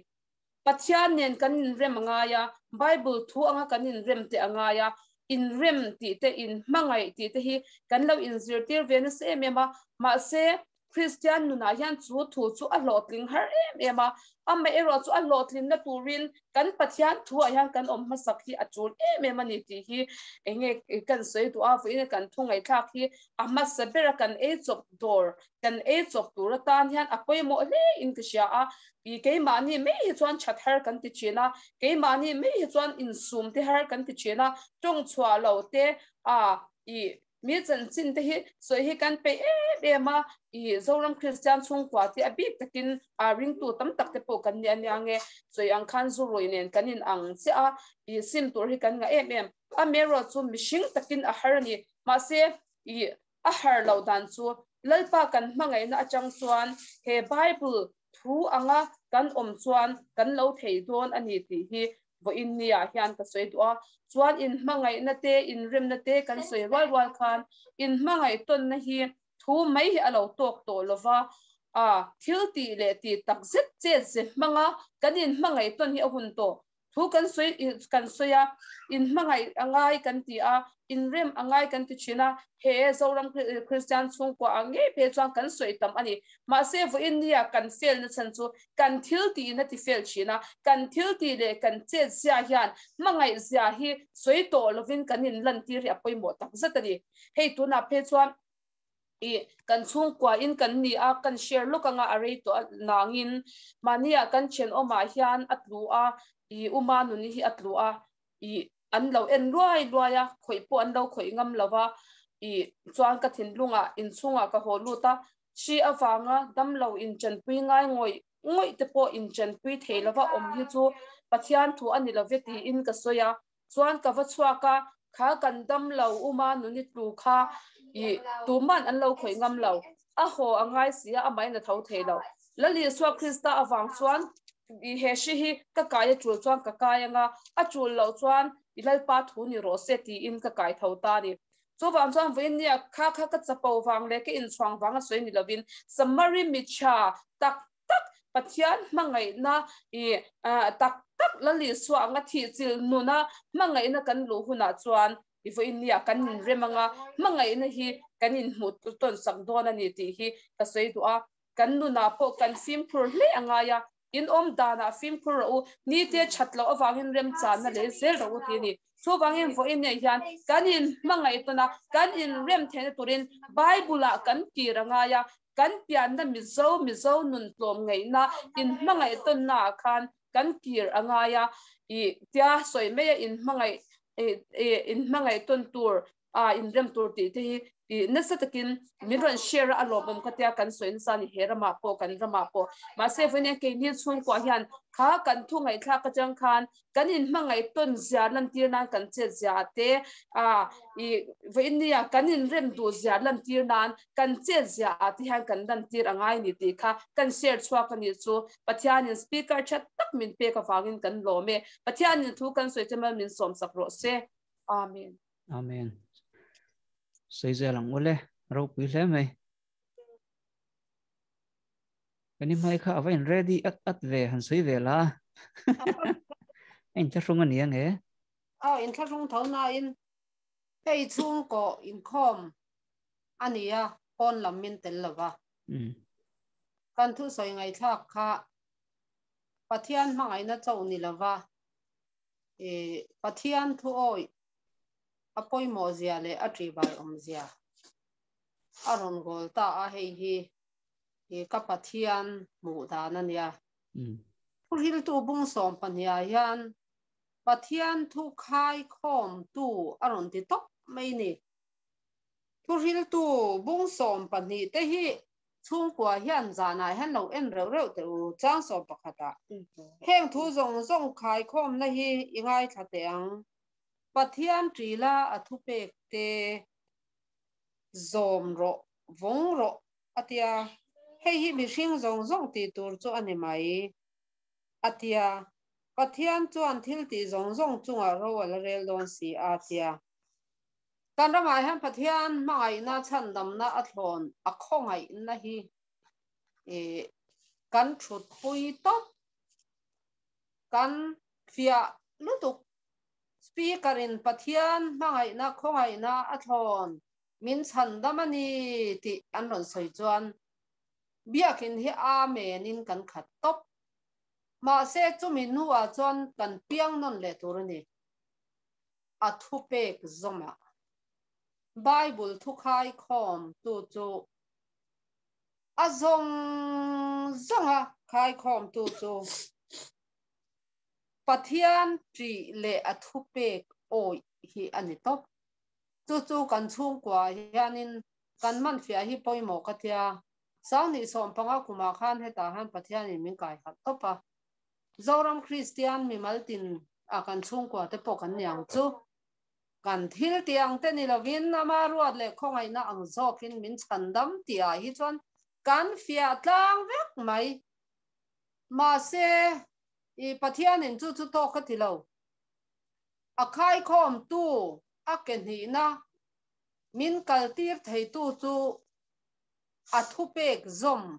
Pathian nen kan inrem a ngai a, Bible thu anga kan inrem te a ngai a, inrem tih te, inhmangaih tih te hi kan lo inzirtir ve nasa em em a, mahse Kristian nunah hian chu thu chu a hlawhtling har em em a, amaherawh chu a hlawhtlinna turin kan Pathian thuah hian kan awm hmasak hi a tul em em a ni tih hi enge kan sawi duh a, vawiin kan thu ngaihthlak hi a hmasa bera kan ei chawp dawr, kan ei chawp tur atan hian a pawimawh hle in ka hria a, i keimahni mai hi chuan that har kan ti thin a, keimahni mai hi chuan insum te har kan ti thin a, tawng chhuah lo te a i Mi chanchin te hi sawi hi kan peih em em a, i Zoram Kristian chhungkua te a bik takin a ringtu tam tak te pawh kan ni a nia nge, sawi ang khan zu rui nen kan in ang chiah a, i sim tur hi kan ngah em em. Amaherawh chu mihring takin a har a ni, mahse i a har loh dan chu Lalpa kan hmangaihna atang chuan he Bible thu anga kan awm chuan kan lo thei dawn a ni tih hi vawiin niah hian ka sawi duh a. Chuan inhmangaihna te, inremna te kan sawi rual rual khan inhmangaih tawnna hi thu mai hi a lo tawk tawh lo va, a thil tih leh tih tak zet chet ze hmanga kan inhmangaih tawn hi a hun tawh. Thu kan sawi kan sawi a, inhmangaih a ngai kan ti a, inrem a ngai kan ti thin a, he Zoram Kristian chhungkua ah ngei phei chuan kan sawi tam a ni. Mahse vawiin nia kan fail na chhan chu kan thil tiin a ti fail thin a, kan thil tih leh kan chet zia hian hmangaih zia hi sawi tawh lovin kan inlantir hi a pawimawh tak zet a ni. Hei tunah phei chuan I kan chhungkua in kan ni a, kan share lawk anga a rei tawh a nangin mahnia kan thenawmah hian a tlu a, i uma nuni hi a tlu a, i an lo en luai luai a, khawih pawh an lo khawih ngam lo va, i chuan ka thinlungah inchhungah ka haw lut a, hri avanga damlo inchanpui ngai ngawih ngawih te pawh inchanpui thei lova awm hi chu Pathian thu a ni love tiin ka sawi a, Chuan ka va chhuak a, kha kan dam lo uma nuni tlu kha i tuman an lo khawih ngam lo. A haw a ngai si a, amahin a tho thei lo. Lal Isua Krista avang chuan i he hri hi ka kai a tul chuan ka kai anga, a tul loh chuan i Lalpa thu ni rawh se tiin ka kai tho ta a ni. Chuvang chuan vawiin nia kha kha ka chapo vang leh ka inchhuang vang a sawi ni lovin Samari michha tak tak Pathian hmangaihna i tak tak Lal Isua anga thihchilh nuna hmangaihna kan luh hunah chuan i vawiin nia kan inrem anga hmangaihna hi kan inhmuh tawn sak dawn a ni tih hi ka sawi duh a. Kan nunah pawh kan fimkhur hle a ngai a, in awm danah fimkhur rawh u, nite that loh avangin remchanna lei zel rawh u tih a ni. Chuvangin vawiin nia hian kan inhmangaih tawn a, kan inrem theihna turin Bible-ah kan kir a ngai a, Kan pianna Mizo, Mizo nun tlawm ngaihna, inhmangaih tawnnaah khan kan kir a ngai a, i tia sawi mai a inhmangaih, inhmangaih tawn tur, a inrem tur tih te hi i nasa takin min rawn share a, a lawmawm kha tia kan sawi nasa a ni he ramah pawh, kan ramah pawh. Mahse vawiin keini chhungkuah hian kha kan thu ngaihthlak atang khan kan inhmangaih tawn zia lantir nan kan chet zia ah te, ah i vawiin nia kan inrem duh zia lantir nan kan chet zia ah te hian kan lantir a ngai ni tih kha kan share chhuak a nih chu. Pathianin speaker tha tak min pek avangin kan lawm e. Pathianin thu kan sawi chemal min sawm sak rawh se. Amen. Amen. Sawi zel ang ule, ropui hle mai. Kan i hmai kha ava in ready at at ve han sawi ve la. A inthlahrung a ni ang e. Aw inthlahrung tho na in hei chhungkaw inkhawm a ni a, pawn lam min tel lo va. Kan thusawi ngaihthlak kha Pathian hmangaihna chauh ni lo va, Pathian thu awih a pawimawh zia leh a ṭihbai awm zia a rawn goal ta a, hei hi i ka Pathian hmuh dan a nia. Thuhriltu bung 12ah hian Pathian thu khaikhawmtu a rawn ti tawp mai ni. Thuhriltu bung 12 te hi chhungkua hian zanah hian lo en reuh reuh teh u, chang 11ah. Heng thu zawng zawng khaikhawmna hi i ngaithla teh ang. Pathian ṭila a thupek te zawm rawh, vawng rawh a ti a, hei hi mihring zawng zawng tih tur chu a ni mai, a ti a. Pathian chuan thil tih zawng zawng chungah ro a la rel dawn si a, a ti a. Kan ramah hian Pathian hmangaihna chhandamna a thlawn a khawngaihna hi kan thutpui tawp, kan fiah lutuk. Speaker in Pathian hmangaihna khawngaihna a thlawn min chhandam a ni tih an rawn sawi chuan Biakin hi amen in kan khat top. Ma se chumi nuwa chuan kan piang non le tur ni. A thu pek zoma. Bible thu khai khom tu chu. A zong zonga khai khom tu chu. Pathian tri le a thu pek oi hi ani top. Chu chu kan chung kwa hianin kan man fia hi poimo ka tia. Sang ni som panga kuma khan heta han Pathian in min kai khat topa. Zoram Christian mi maltin a kan chung kwa te po kan niang chu. Kan thil tiang te ni lovin nama ruat le khongai na ang zokin min chandam tia hi chuan kan fia tlang vek mai. Ma se i Pathian in chu chu to kha ti lo. A khai khom tu a ke ni na min kal tir thei tu chu a thu pek zom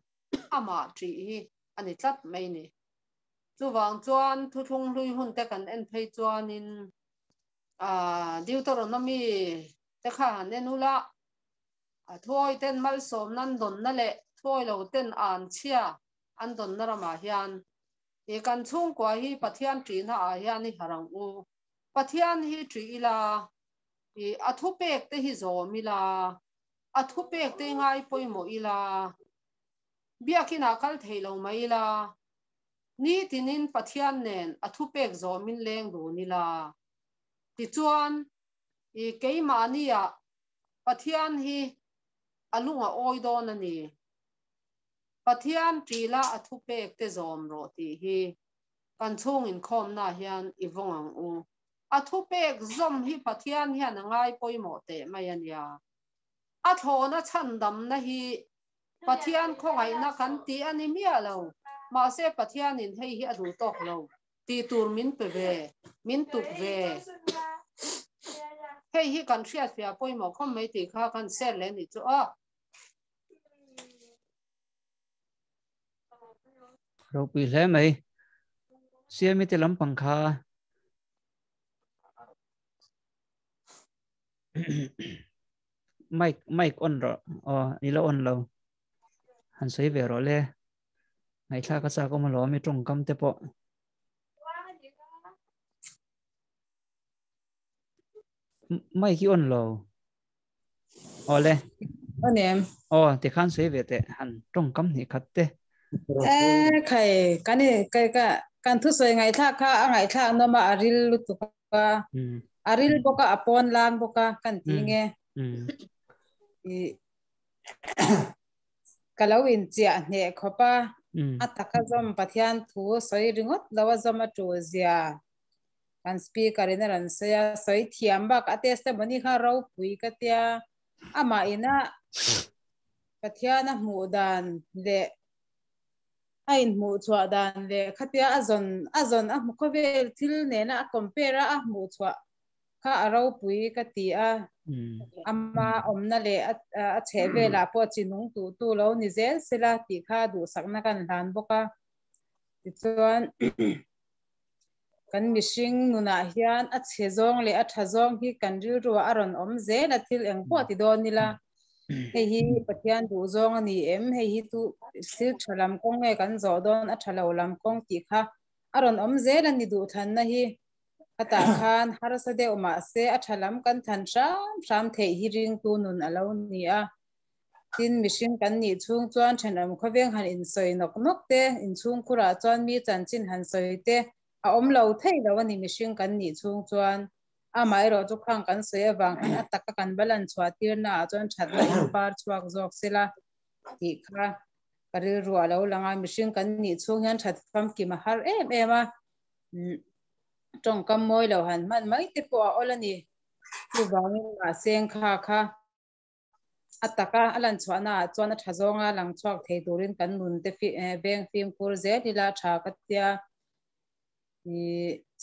ama tri hi ani tlat mai ni. Chu wang chuan thu thlung hlui hun te kan en phei chuan in a Deuteronomy te kha han en ula a thoi ten mal som nan don na le thoi lo ten an chia an don na rama hian e kan chung kwa hi Pathian tri na a hian hi harang u Pathian hi tri ila e a thu pek te hi zom ila a thu pek te ngai poimo ila biakina kal theilo mai ila ni tinin Pathian nen a thu pek zomin leng du ni la ti chuan e keima nia Pathian hi alunga oi don ani Pathian trila a thu pek te zom ro ti hi kan chung in khom na hian i vongang u a thu pek zom hi Pathian hian angai poimo te mai ania a thona chan dam na hi Pathian khongai na kan ti ani mia lo ma se Pathian in hei hi adu tok lo ti tur min pe ve min tuk ve hei hi kan hriat fia poimo khom mai ti kha kan ser le ni chu a ro pi hle mai siami te lam pangkha mic mic on ro o ni lo on lo han sei ve ro le ngai thla ka cha ko ma lo mi tong kam te po mic hi on lo ole on em o te khan sei ve te han tong kam ni khat te khai kan ni kai ka kan thu soi ngai thla kha a ngai thla no ma aril lu tu ka aril boka apon lang boka kan ti nge i kalau in chia ne khopa ataka zom Pathian thu soi ringot lawa zom a tu zia kan speaker in ran se soi thiam bak a testimony kha ro pui ka tia ama ina Pathian a hmu dan le a in hmu chua dan le khatia azon azon a hmu khovel thil ne na a compare a hmu chua kha a ro pui ka ti a ama omna le a chhevela po chinung tu tu lo ni zel sela ti kha du sakna kan hlan boka ti chuan kan mishing nuna hian a chhezong le a thazong hi kan ril ru aron om zel a thil eng po ti don nila hei hi Pathian du zong ani em hei hi tu sil thalam kong nge kan zo don a thalo lam kong ti kha aron om zel ani du than na hi ata khan harsa de uma se a thalam kan than sham sham the hi ring tu nun alo ni a tin mishing kan ni chung chuan thanam khaweng han in soi nok nok te in chung khura chuan mi chan chin han soi te a om lo thei lo ani mishing kan ni chung chuan a mai ro chu khang kan soi awang han ataka kan balan chua tir na chuan that na in par chuak zawk sela ti kha karil ru alo langa mishing kan ni chung hian that fam ki ma har em em a tong kam moi lo han man mai te po a olani chu wangin ma seng kha kha ataka alan chuana chuan a thazonga lang chuak thei turin kan nun te fi beng fim kur zel ila tha ka tia i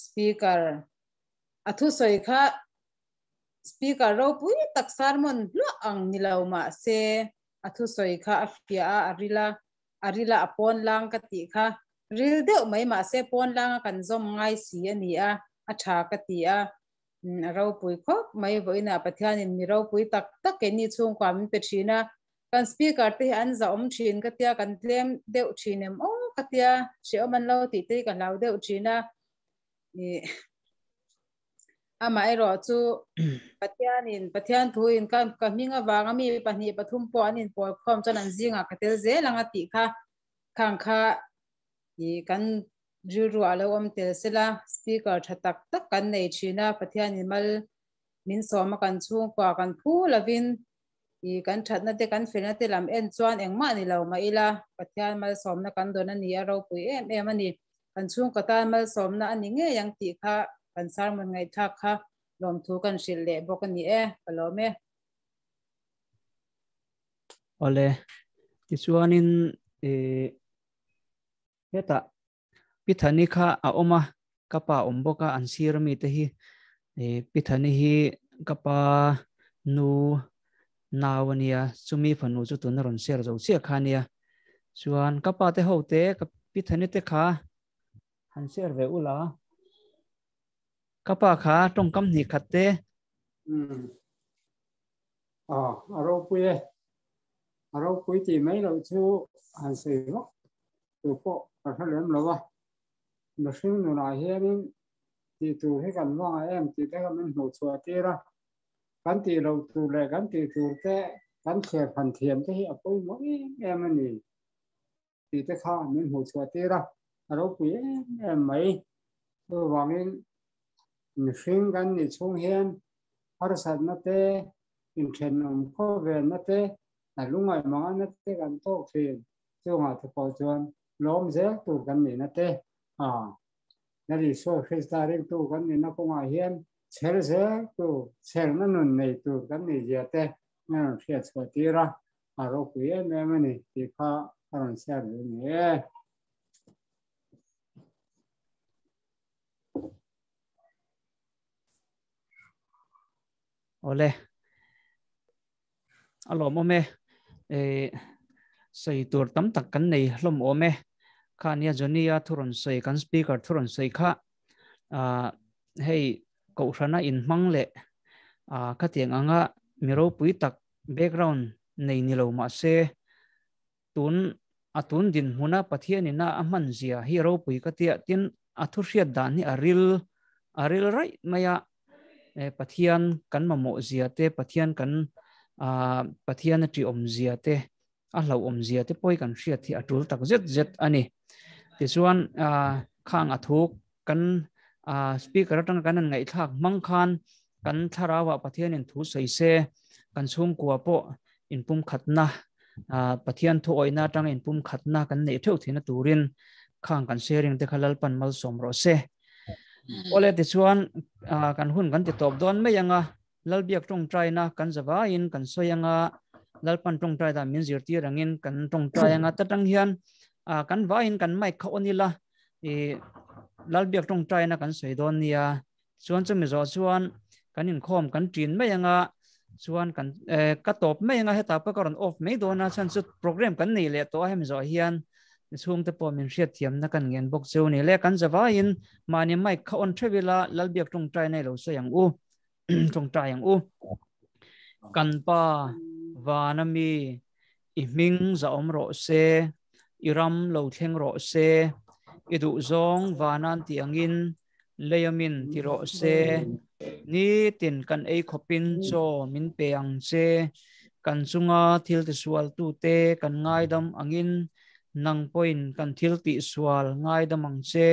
speaker athu soi kha speaker ro pui tak sermon hlu ang nilo ma se athu soi kha afia arila arila apon lang ka ti kha ril deuh mai ma se pon langa kan zom ngai si ani a a tha ka ti a ro pui khop mai voina Pathian in mi ro pui tak tak ke ni chung kwa min pe thina Kan speaker te hi an za awm thin ka tia kan tlem deuh thin em aw ka tia hrehawm an lo tih te hi ka hlau deuh thin a ih amaherawh chu Pathianin Pathian thuin ka ka hming avanga mi pahnih pathum pawh an inpawl khawm chuan an zingah ka tel zel ang a tih kha khang kha ih kan rilru a lo awm tel sela speaker tha tak tak kan nei thin a Pathianin mal min sawm a kan chhungkua kan phu lovin i kan thatna te kan felna te lam en chuan engmah ni lo mah ila Pathian malsawmna kan dawn a ni a ropui em em a ni. Kan chhungkaw tan malsawmna a ni ngei ang tih kha kan sermon ngaihthlak kha lawmthu kan hrilh leh bawk a ni e, ka lawm e. Awle, tichuanin i hetah Pithani kha a awm a, ka pa awm bawk a, an sir ami te hi Pithani hi ka pa nu nau a nia, chumi fanu chu tuna rawn share zo chiah kha a nia. Chuan ka pa te ho te, ka Pithani te kha han share ve ula. Ka pa kha tawngkam hnih khat te. Umm. Aw, a ropui e. A ropui tih mai loh chu han sawi vak tur pawh ka hre lem lo a. Mihring nunah hianin tih tur hi kan hmangaih em tih te kha min hmuh chhuah tir a. Kan tih loh tur leh kan tih tur te kan thliar phan thiam te hi a pawimawh em em a ni tih te kha min hmuh chhuah tir a. A ropui em em mai. Chuvangin mihring kan nih chhung hian harsatna te, inthenawm khawvelna te, a lungaihmangana te kan tawk thin. Chungah te pawh chuan lawm zel tur kan nihna te, a Lal Isua Krista ringtu kan nihna kawngah hian chher zel tur, chherna nun nei tur kan nih zia te min rawn hriat chhuah tir a, a ropui em em a ni tih kha a rawn share ve ni e. Awle. A lawmawm e. E sawi tur tam tak kan nei hlawm awm e. Kha nia Johnny-a thu rawn sawi kan speaker thu rawn sawi kha a hei kohhrana inhmang leh a khatiang anga mi ropui tak background nei ni lo mahse tun a tun dinhmuna Pathianina a hman zia hi ropui ka tia tin a thu hriat dan hi a ril a ril raih mai a Pathian kan mamawh zia te Pathian kan Pathian a ṭih awm zia te a hlauh awm zia te pawh hi kan hriat hi a ṭul tak zet zet a ni. Tichuan khang a thu kan speaker atanga kan han ngaihthlak hmang khan kan thlarauah Pathianin thu sawi se kan chhungkua pawh inpumkhatna Pathian thu awihna atanga inpumkhatna kan neih theuh theihna turin khang kan sharing te kha Lalpan malsawm rawh se. Awle tichuan kan hun kan ti tawp dawn mai anga Lalbiak tawngtaina kan zavaiin kan sawi anga Lalpan tawngtai dan min zirtir angin kan tawngtai anga ta tang hian kan vaiin kan mic kha on ila i Lalbiak tawngtaina kan sawi dawn nia chuan chumi zawh chuan kan inkhawm kan ṭin mai anga chuan kan ka tawp mai anga hetah pawh ka rawn off mai dawn a chhan chu program kan nei leh tawh a hemi zawh hian chhungte pawh min hriat thiamna kan ngen bawk cheu ni le kan zavaiin mahni mic kha on theuh ila Lalbiak tawngtai nei lo sawi ang u tawngtai ang u kan pa vana mi i hming za awm rawh se i ram lo thleng rawh se i duh zawng vanan ti angin leiamin ti rawh se nitin kan ei khawpin chaw min pe ang che kan chunga thil tisual tute kan ngaidam angin nang pawhin kan thil tihsual ngaidam ang che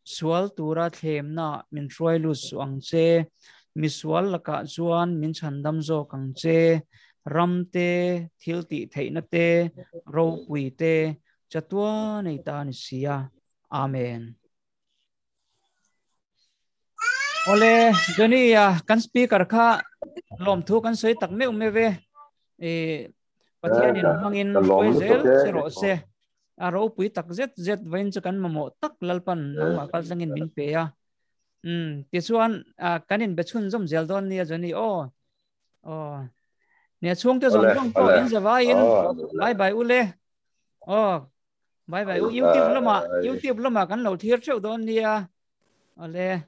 Sual tura thlemna min hruai lut suh ang che. Misual lakah chuan min chhandam zawk ang che. Ram te, thil tih theihna te, ropui te, chatuan ei ta ni sia. Amen. Ole, Johnny a kan speaker kha lawmthu kan sawi tak meuh meuh ve. E Pathianin hmangin hruai zel che rawh se. A ropui tak zet zet vain chu kan mamawh tak Lalpan nangmah kal tlangin min pe a. Um, tichuan kan in be chhun zawm zel dawn nia Johnny aw. Aw. Nia chhungte zawng zawng pawh in zavaiin bye bye ule. Aw. Bye bye u YouTube lama YouTube lama kan lo thlir theuh dawn nia. Ole.